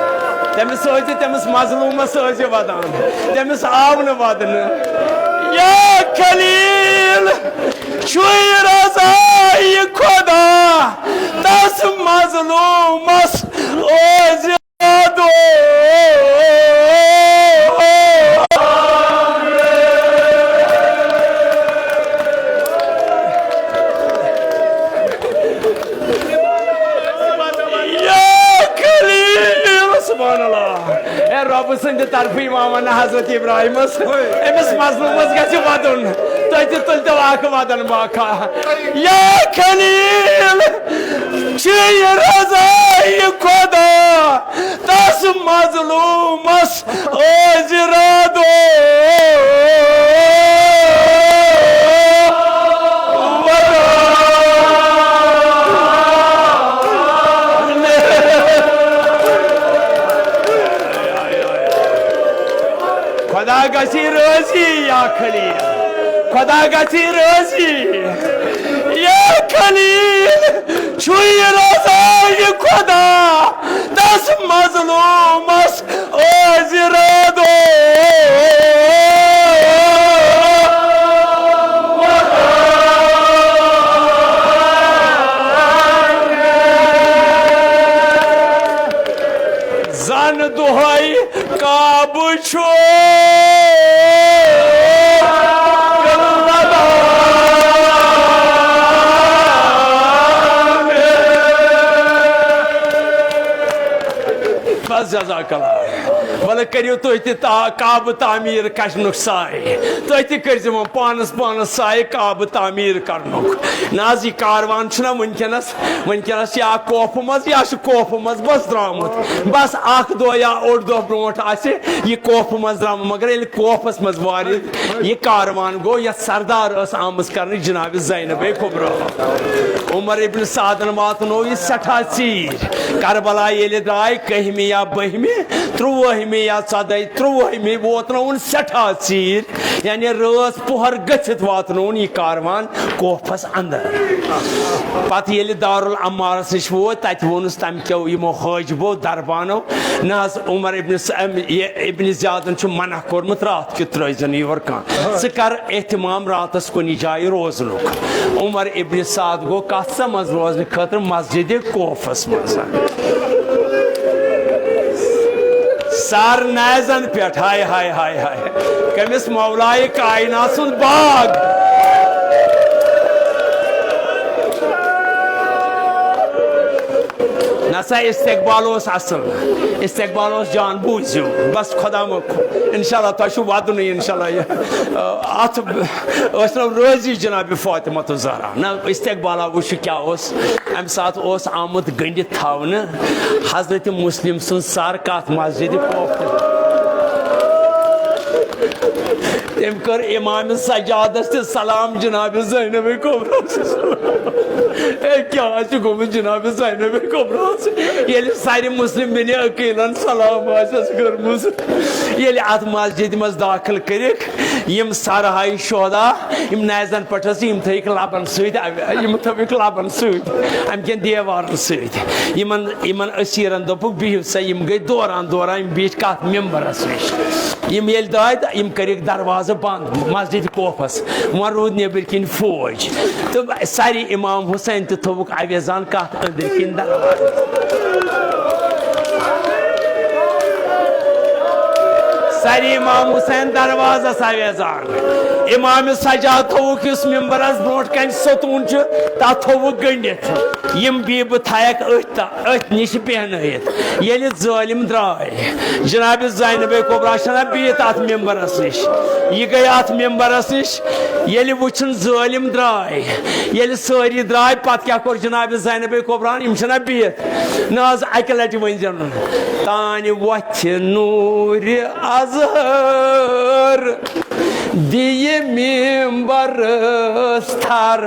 تٔمِس ٲسۍ زِ، تٔمِس مظلومس ٲسۍ زِ ودان۔ تٔمِس آو نہٕ ودنہٕ۔ یا خلیل، چھُے رضا یہِ خدا، تس مظلومس ٲسۍ زِ دو۔ یا خلیل، سبحان اللہ۔ اے رۄبہٕ سٕنٛدِ طرفہٕ یِوان وننہٕ حضرت ابراہیمس، أمِس مظلومس گژھِ ودُن، تُہۍ تہِ تُلۍتو اکھ ودن باکھا۔ یا خلیل، چھُے رضا یہِ خدا، تس مظلومس ٲسۍ زِ رادو۔ خدا گژھی رٲضی یا خلیل، خدا گژھی رٲضی۔ یا خلیل، چھُے رضا یہِ خدا، تس مظلومس ٲسۍ زِ رادو۔ زن دۄہے کعبہٕ چھُ۔ بس جزاک اللہ۔ ولہٕ کٔرِو تُہۍ تہِ تا-، کعبہٕ تعمیٖر کشنُک سعی۔ تُہۍ تہِ کٔرۍزِ وۄنۍ پانس پانس سعی کعبہٕ تعمیٖر کرنُک۔ نہ حظ، یہِ کاروان چھُنہ وٕنکیٚنس، وٕنکیٚنس یا کوفہٕ منٛز یا چھُ کوفہٕ منٛز بس درٛامُت۔ بس اکھ دۄہ یا اوٚڑ دۄہ برونٛٹھ آسہِ یہِ کوفہٕ منٛز درٛامُت، مگر ییٚلہِ کوفس منٛز وارد یہِ کاروان گوٚو، یتھ سردار ٲس آمٕژ کرنہٕ جناب زینب کبریٰ۔ عمر ابن سعدن واتنوو یہِ سٮ۪ٹھاہ ژیٖرۍ۔ کربلا ییٚلہِ درٛاے کٔہمہِ یا بٔہمہِ، ترٛوٲہمہِ یا ژۄدٲہمہِ، ترٛوٲہمہِ ووتنووُن سٮ۪ٹھاہ ژیٖرۍ، یعنی رٲژ پۄہر گٔژھِتھ واتنووُن یہِ کاروان کوفس اندر۔ پتہٕ ییٚلہِ دارالعمارس نِش ووت، تتہِ ووٚنُس تمہِ کیو یِمو حٲجبو دربانو، نہ حظ، عمر ابن س-، ام، یہِ ابن زیادن چھُ منع کوٚرمُت راتھ کیُتھ ترٲوزِ نہٕ یور کانٛہہ۔ ژٕ کر اہتمام راتس کُنہِ جایہِ روزنُک۔ عمر ابن سعد گوٚو کتھ سا منٛز روزنہٕ خٲطرٕ مسجد کوفس منٛز۔ سر نیزن پٮ۪ٹھ، ہاے، ہاے، ہاے، ہاے۔ کٔمِس مولایہِ کائنات سُنٛد باغ۔ نہ سا استقبال اوس اصل، استقبال اوس جان، بوٗزِو بس خۄدا مۄکھ۔ انشاءاللہ تۄہہِ چھُو ودُنٕے انشاءاللہ۔ یہِ، آ، اتھ ٲسۍ نہٕ رٲضی جناب فاطمہ الزہرا۔ نہ، استقبالا وٕچھِو کیٛاہ اوس۔ امہِ ساتہٕ اوس آمُت گٔنڈِتھ تھاونہٕ حضرت مسلم سُنٛد سر کتھ مسجد کوفہ۔ تٔمۍ کٔر امام سجادس تہِ سلام جناب زینب کبریٰ۔ اے، کیٛاہ حظ چھُ گوٚمُت جناب زینب کبریٰ؟ ییٚلہِ سرِ مسلم بن عقیلن سلام آسٮ۪س کٔرمٕژ، ییٚلہِ اتھ مسجد منٛز داخل کٔرِکھ، یِم سرہاے شہدا، یِم نیزن پٮ۪ٹھ ٲسۍ، یِم تھٲیِکھ لبن سۭتۍ، یِم تھٲوِکھ لبن سۭتۍ، امہِ کٮ۪ن دیوارن سۭتۍ۔ یِمن، یِمن اسیرن دوٚپُکھ، بِہِو سا، یِم گٔے دوران دوران، یِم بیٖٹھۍ کتھ ممبرس نِش۔ یِم ییٚلہِ درٛاے تہٕ یِم کٔرِکھ دروازٕ بنٛد مسجد کوفس۔ وۄنۍ روٗد نیٚبٕرۍ کِنۍ فوج۔ تہٕ سرِ امام حسین تہِ تھوٚوُکھ اویزان کتھ أنٛدرۍ کِنۍ دروازٕ۔ سرِ امام حسین دروازس اویزان۔ امام سجاد تھوٚوُکھ یُس ممبرس برونٛٹھ کنہِ ستوٗن چھُ، تتھ تھوٚوُکھ گٔنڈِتھ۔ یِم بیٖبہٕ تھایکھ أتھۍ تہٕ أتھۍ نِش بیٚہنٲیِتھ۔ ییٚلہِ ظٲلِم درٛاے، جناب زینب کبریٰ چھَنہ بِہِتھ اَتھ ممبرَس نِش۔ یہِ گٔے اَتھ ممبرَس نِش۔ ییٚلہِ وٕچھُن ظٲلِم درٛاے، ییٚلہِ سٲری درٛاے، پَتہٕ کیٛاہ کوٚر جناب زینب کبریٰ ہَن؟ یِم چھِنہ بِہِتھ۔ نہ حظ، اَکہِ لَٹہِ ؤنۍ زٮ۪ن، تانۍ وۄتھِ نوٗرِ اظہر۔ دِیہِ ممبرس تھر۔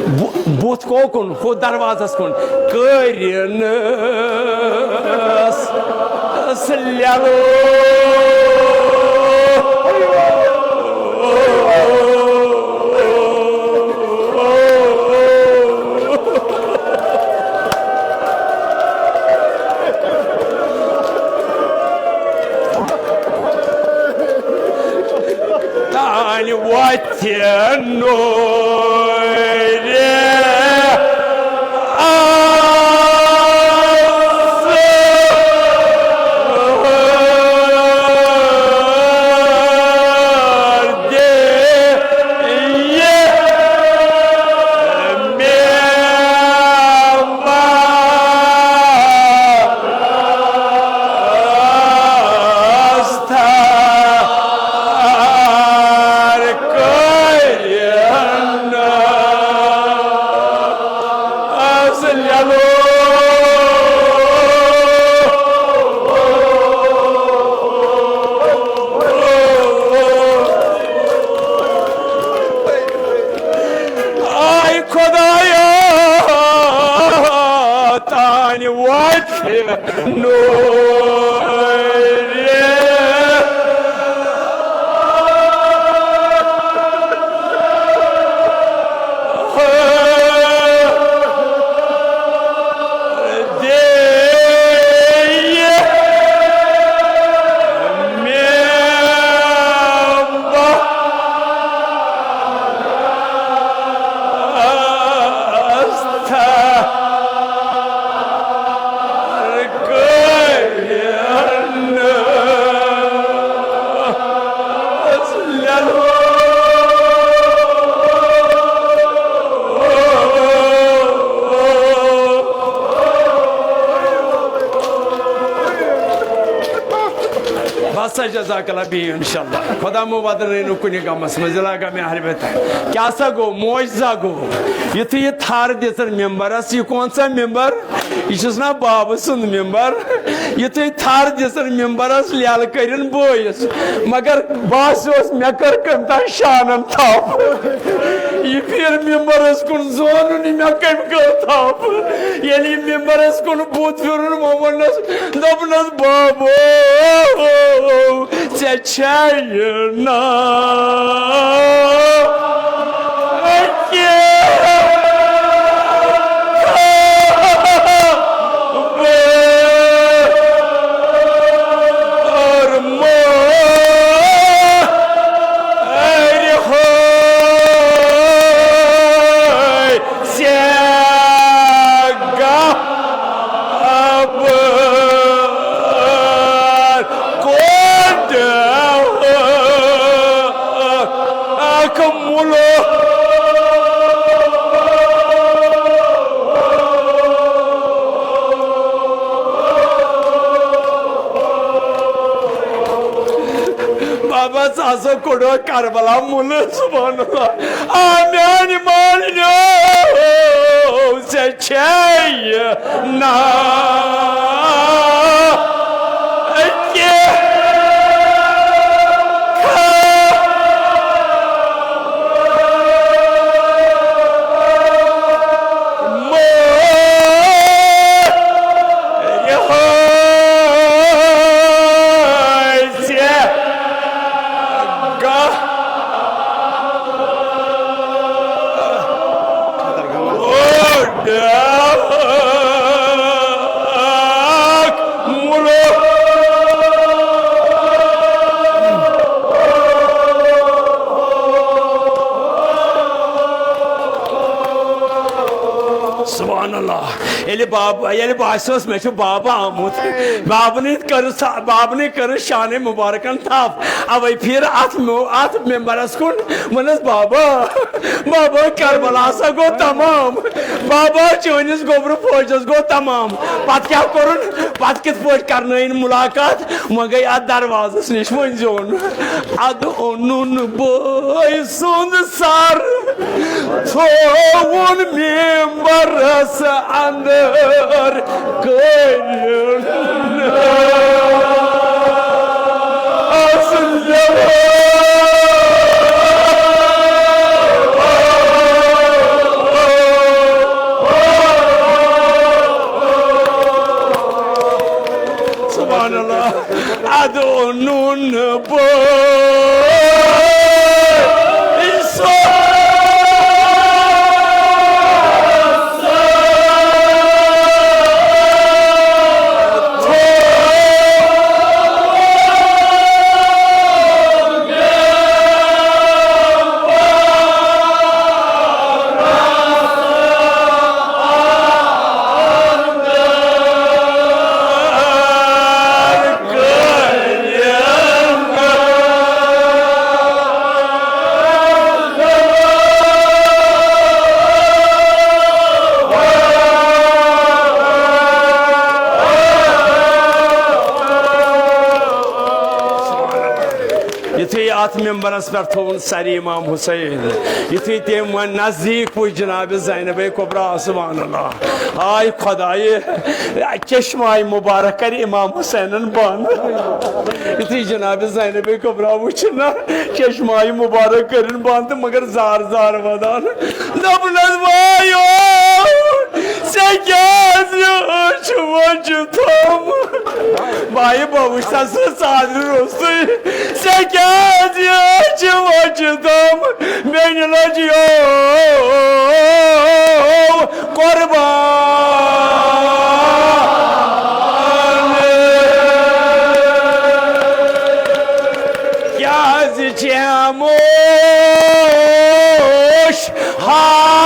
بُ-، بُتھ کوکُن؟ ہُہ دروازس کُن۔ کٔرِنس لیلو۔ تانۍ وۄتھِ نوٗرِ اظہر دِیہِ ممبر۔ استار کٔرِنس لیلو۔ آے خدایا، تانۍ واتہِ نوٗرِ دِیہِ مےٚ بستھا۔ بس حظ، جزاک اللہ، بِہِو انشاءاللہ۔ خدا مو ودنٲیِو کُنہِ غمس منٛز، ضلع غم اہل بیت۔ کیٛاہ سا گوٚو؟ معجزہ گوٚو۔ یُتھُے یہِ تھر دِژٕن ممبرس، یہِ کون سا ممبر؟ یہِ چھُس نا بابہٕ سُنٛد ممبر۔ یُتھُے تھر دِژٕن ممبرس، لیلہٕ کٔرِن بٲیِس۔ مگر بس اوس، مےٚ کٔر کٔمۍ تام شانن تھپھ۔ یہِ پھِر ممبرس کُن، زونُن یہِ مےٚ کٔمۍ کٔر تھپھ۔ ییٚلہِ یہِ ممبرس کُن بُتھ پھِرُن، وۄنۍ ووٚننس، دوٚپنس، بابو، ژےٚ چھے نہ ژےٚ گاہ ابر کوٚت اکھ مُلک بس ہسا کوٚڑو کربلا مُلہٕ، سبحان اللہ۔ آ میانہِ مالنیو، ژےٚ چھے نا کینٛہہ۔ یِہوٚے ژےٚ گاہ۔ سبحان اللہ۔ ییٚلہِ باب-، ییٚلہِ باسیوس مےٚ چھُ بابا آمُت، بابنٕے کٔرٕس، بابنٕے کٔرٕس شانہِ مُبارکن تھپھ۔ اوے پھیٖر اتھ مو-، اتھ ممبرس کُن، ووٚنُس، بابا، بابا، کربلا ہسا گوٚو تمام۔ بابا، چٲنِس گوٚبرٕ فوجس گوٚو تمام۔ پتہٕ کیٛاہ کوٚرُن؟ پتہٕ کِتھ پٲٹھۍ کرنٲیِن مُلاقات؟ وۄنۍ گٔے اتھ دروازس نِش، وۄنۍ زیوٗن۔ ادٕ اوٚنُن بٲے سُنٛد سر، تھووُن ممبرس اندر۔ کٔرِن۔ سبحان اللہ۔ ادٕ اوٚنُن بہٕ۔ یُتھُے اتھ ممبرس پٮ۪ٹھ تھوٚوُن سر امام حسین، یُتھُے تٔمۍ وۄنۍ نزدیٖک وٕچھ جناب زینب کبریٰ، سبحان اللہ، آے خدایہِ، چشمہ مبارک کرِ امام حسینن بند۔ یُتھُے جناب زینب کبریٰ وٕچھ نا، چشمہ مبارک کٔرِن بند تہٕ مگر زار زار ودان۔ دوٚپنس، وایو، ژےٚ کیٛازِ أچھ وۄچہِ تھٲومٕژ؟ بایہِ، بہٕ وٕچھتھ سُہ ژادرِ روٚستُے۔ ژےٚ کیٛازِ أچھ وۄچہِ تھٲومٕژ؟ بیٚنہِ لٔجیو قربان۔ کیٛازِ چھِ ہاموش؟ ہاران۔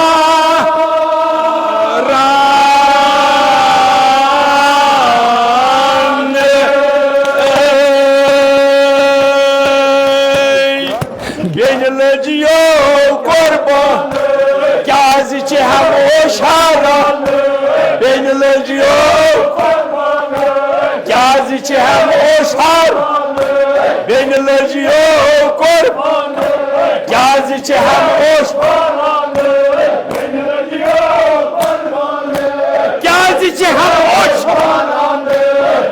بیٚنہِ لٔجیو قربان، کیٛازِ چھِ ہاموش ہاران؟ بیٚنہِ لٔجیو، کیٛازِ چھِ ہاموش ہاران؟ بیٚنہِ لٔجیو قربان، کیٛازِ چھِ ہاموش؟ کیٛازِ چھِ ہاموش؟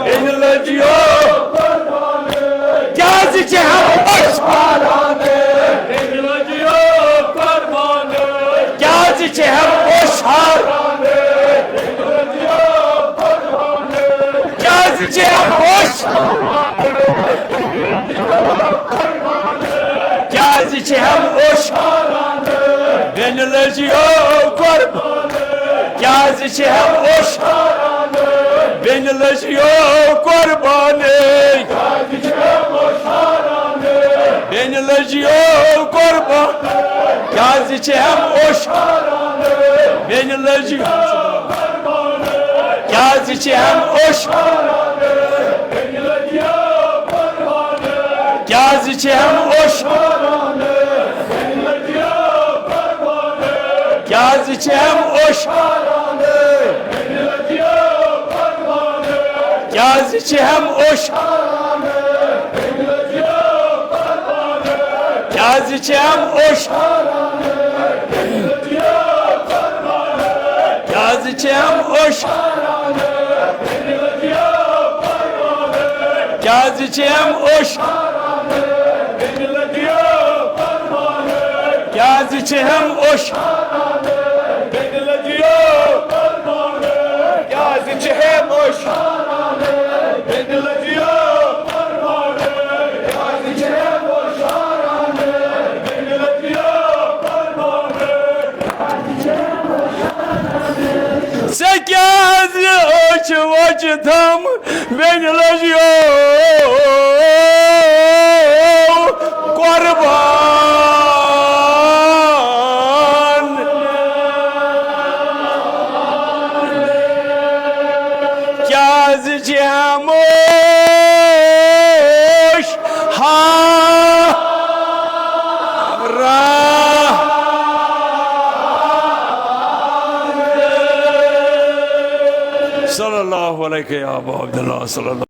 بیٚنہِ لٔجیو۔ کیٛازِ چھِ ہاموش؟ کیٛازِ چھِ ہاموش؟ کیٛازِ چھِ ہاموش؟ کیٛازِ چھِ ہاموش؟ بیٚنہِ لٔجیو قربان۔ کیٛازِ چھِ ہاموش؟ بیٚنہِ لٔجیو قربان۔ بیٚنہِ لٔجیو قربان۔ کیٛازِ چھِ ہاموش؟ بیٚنہِ لٔجیو۔ کیٛازِ چھِ ہاموش؟ کیٛازِ چھِ ہاموش؟ کیٛازِ چھِ ہاموش؟ کیٛازِ چھِ ہاموش؟ کیٛازِ چھِ ہم اوٚش؟ کیٛازِ چھِ ہم اوٚش؟ کیٛازِ چھِ ہم اوٚش؟ کیٛازِ چھِ ہم اوٚش؟ کیٛازِ چھِ ہم اوٚش؟ ژےٚ کیٛازِ أچھ وۄچہِ تھٲومٕژ بیٚنہِ لٔجیو قۄربان؟ کیٛازِ چھِ ہموش ہا را؟ صلی اللہ علیہ یا ابا عبداللہ، صلی اللہ۔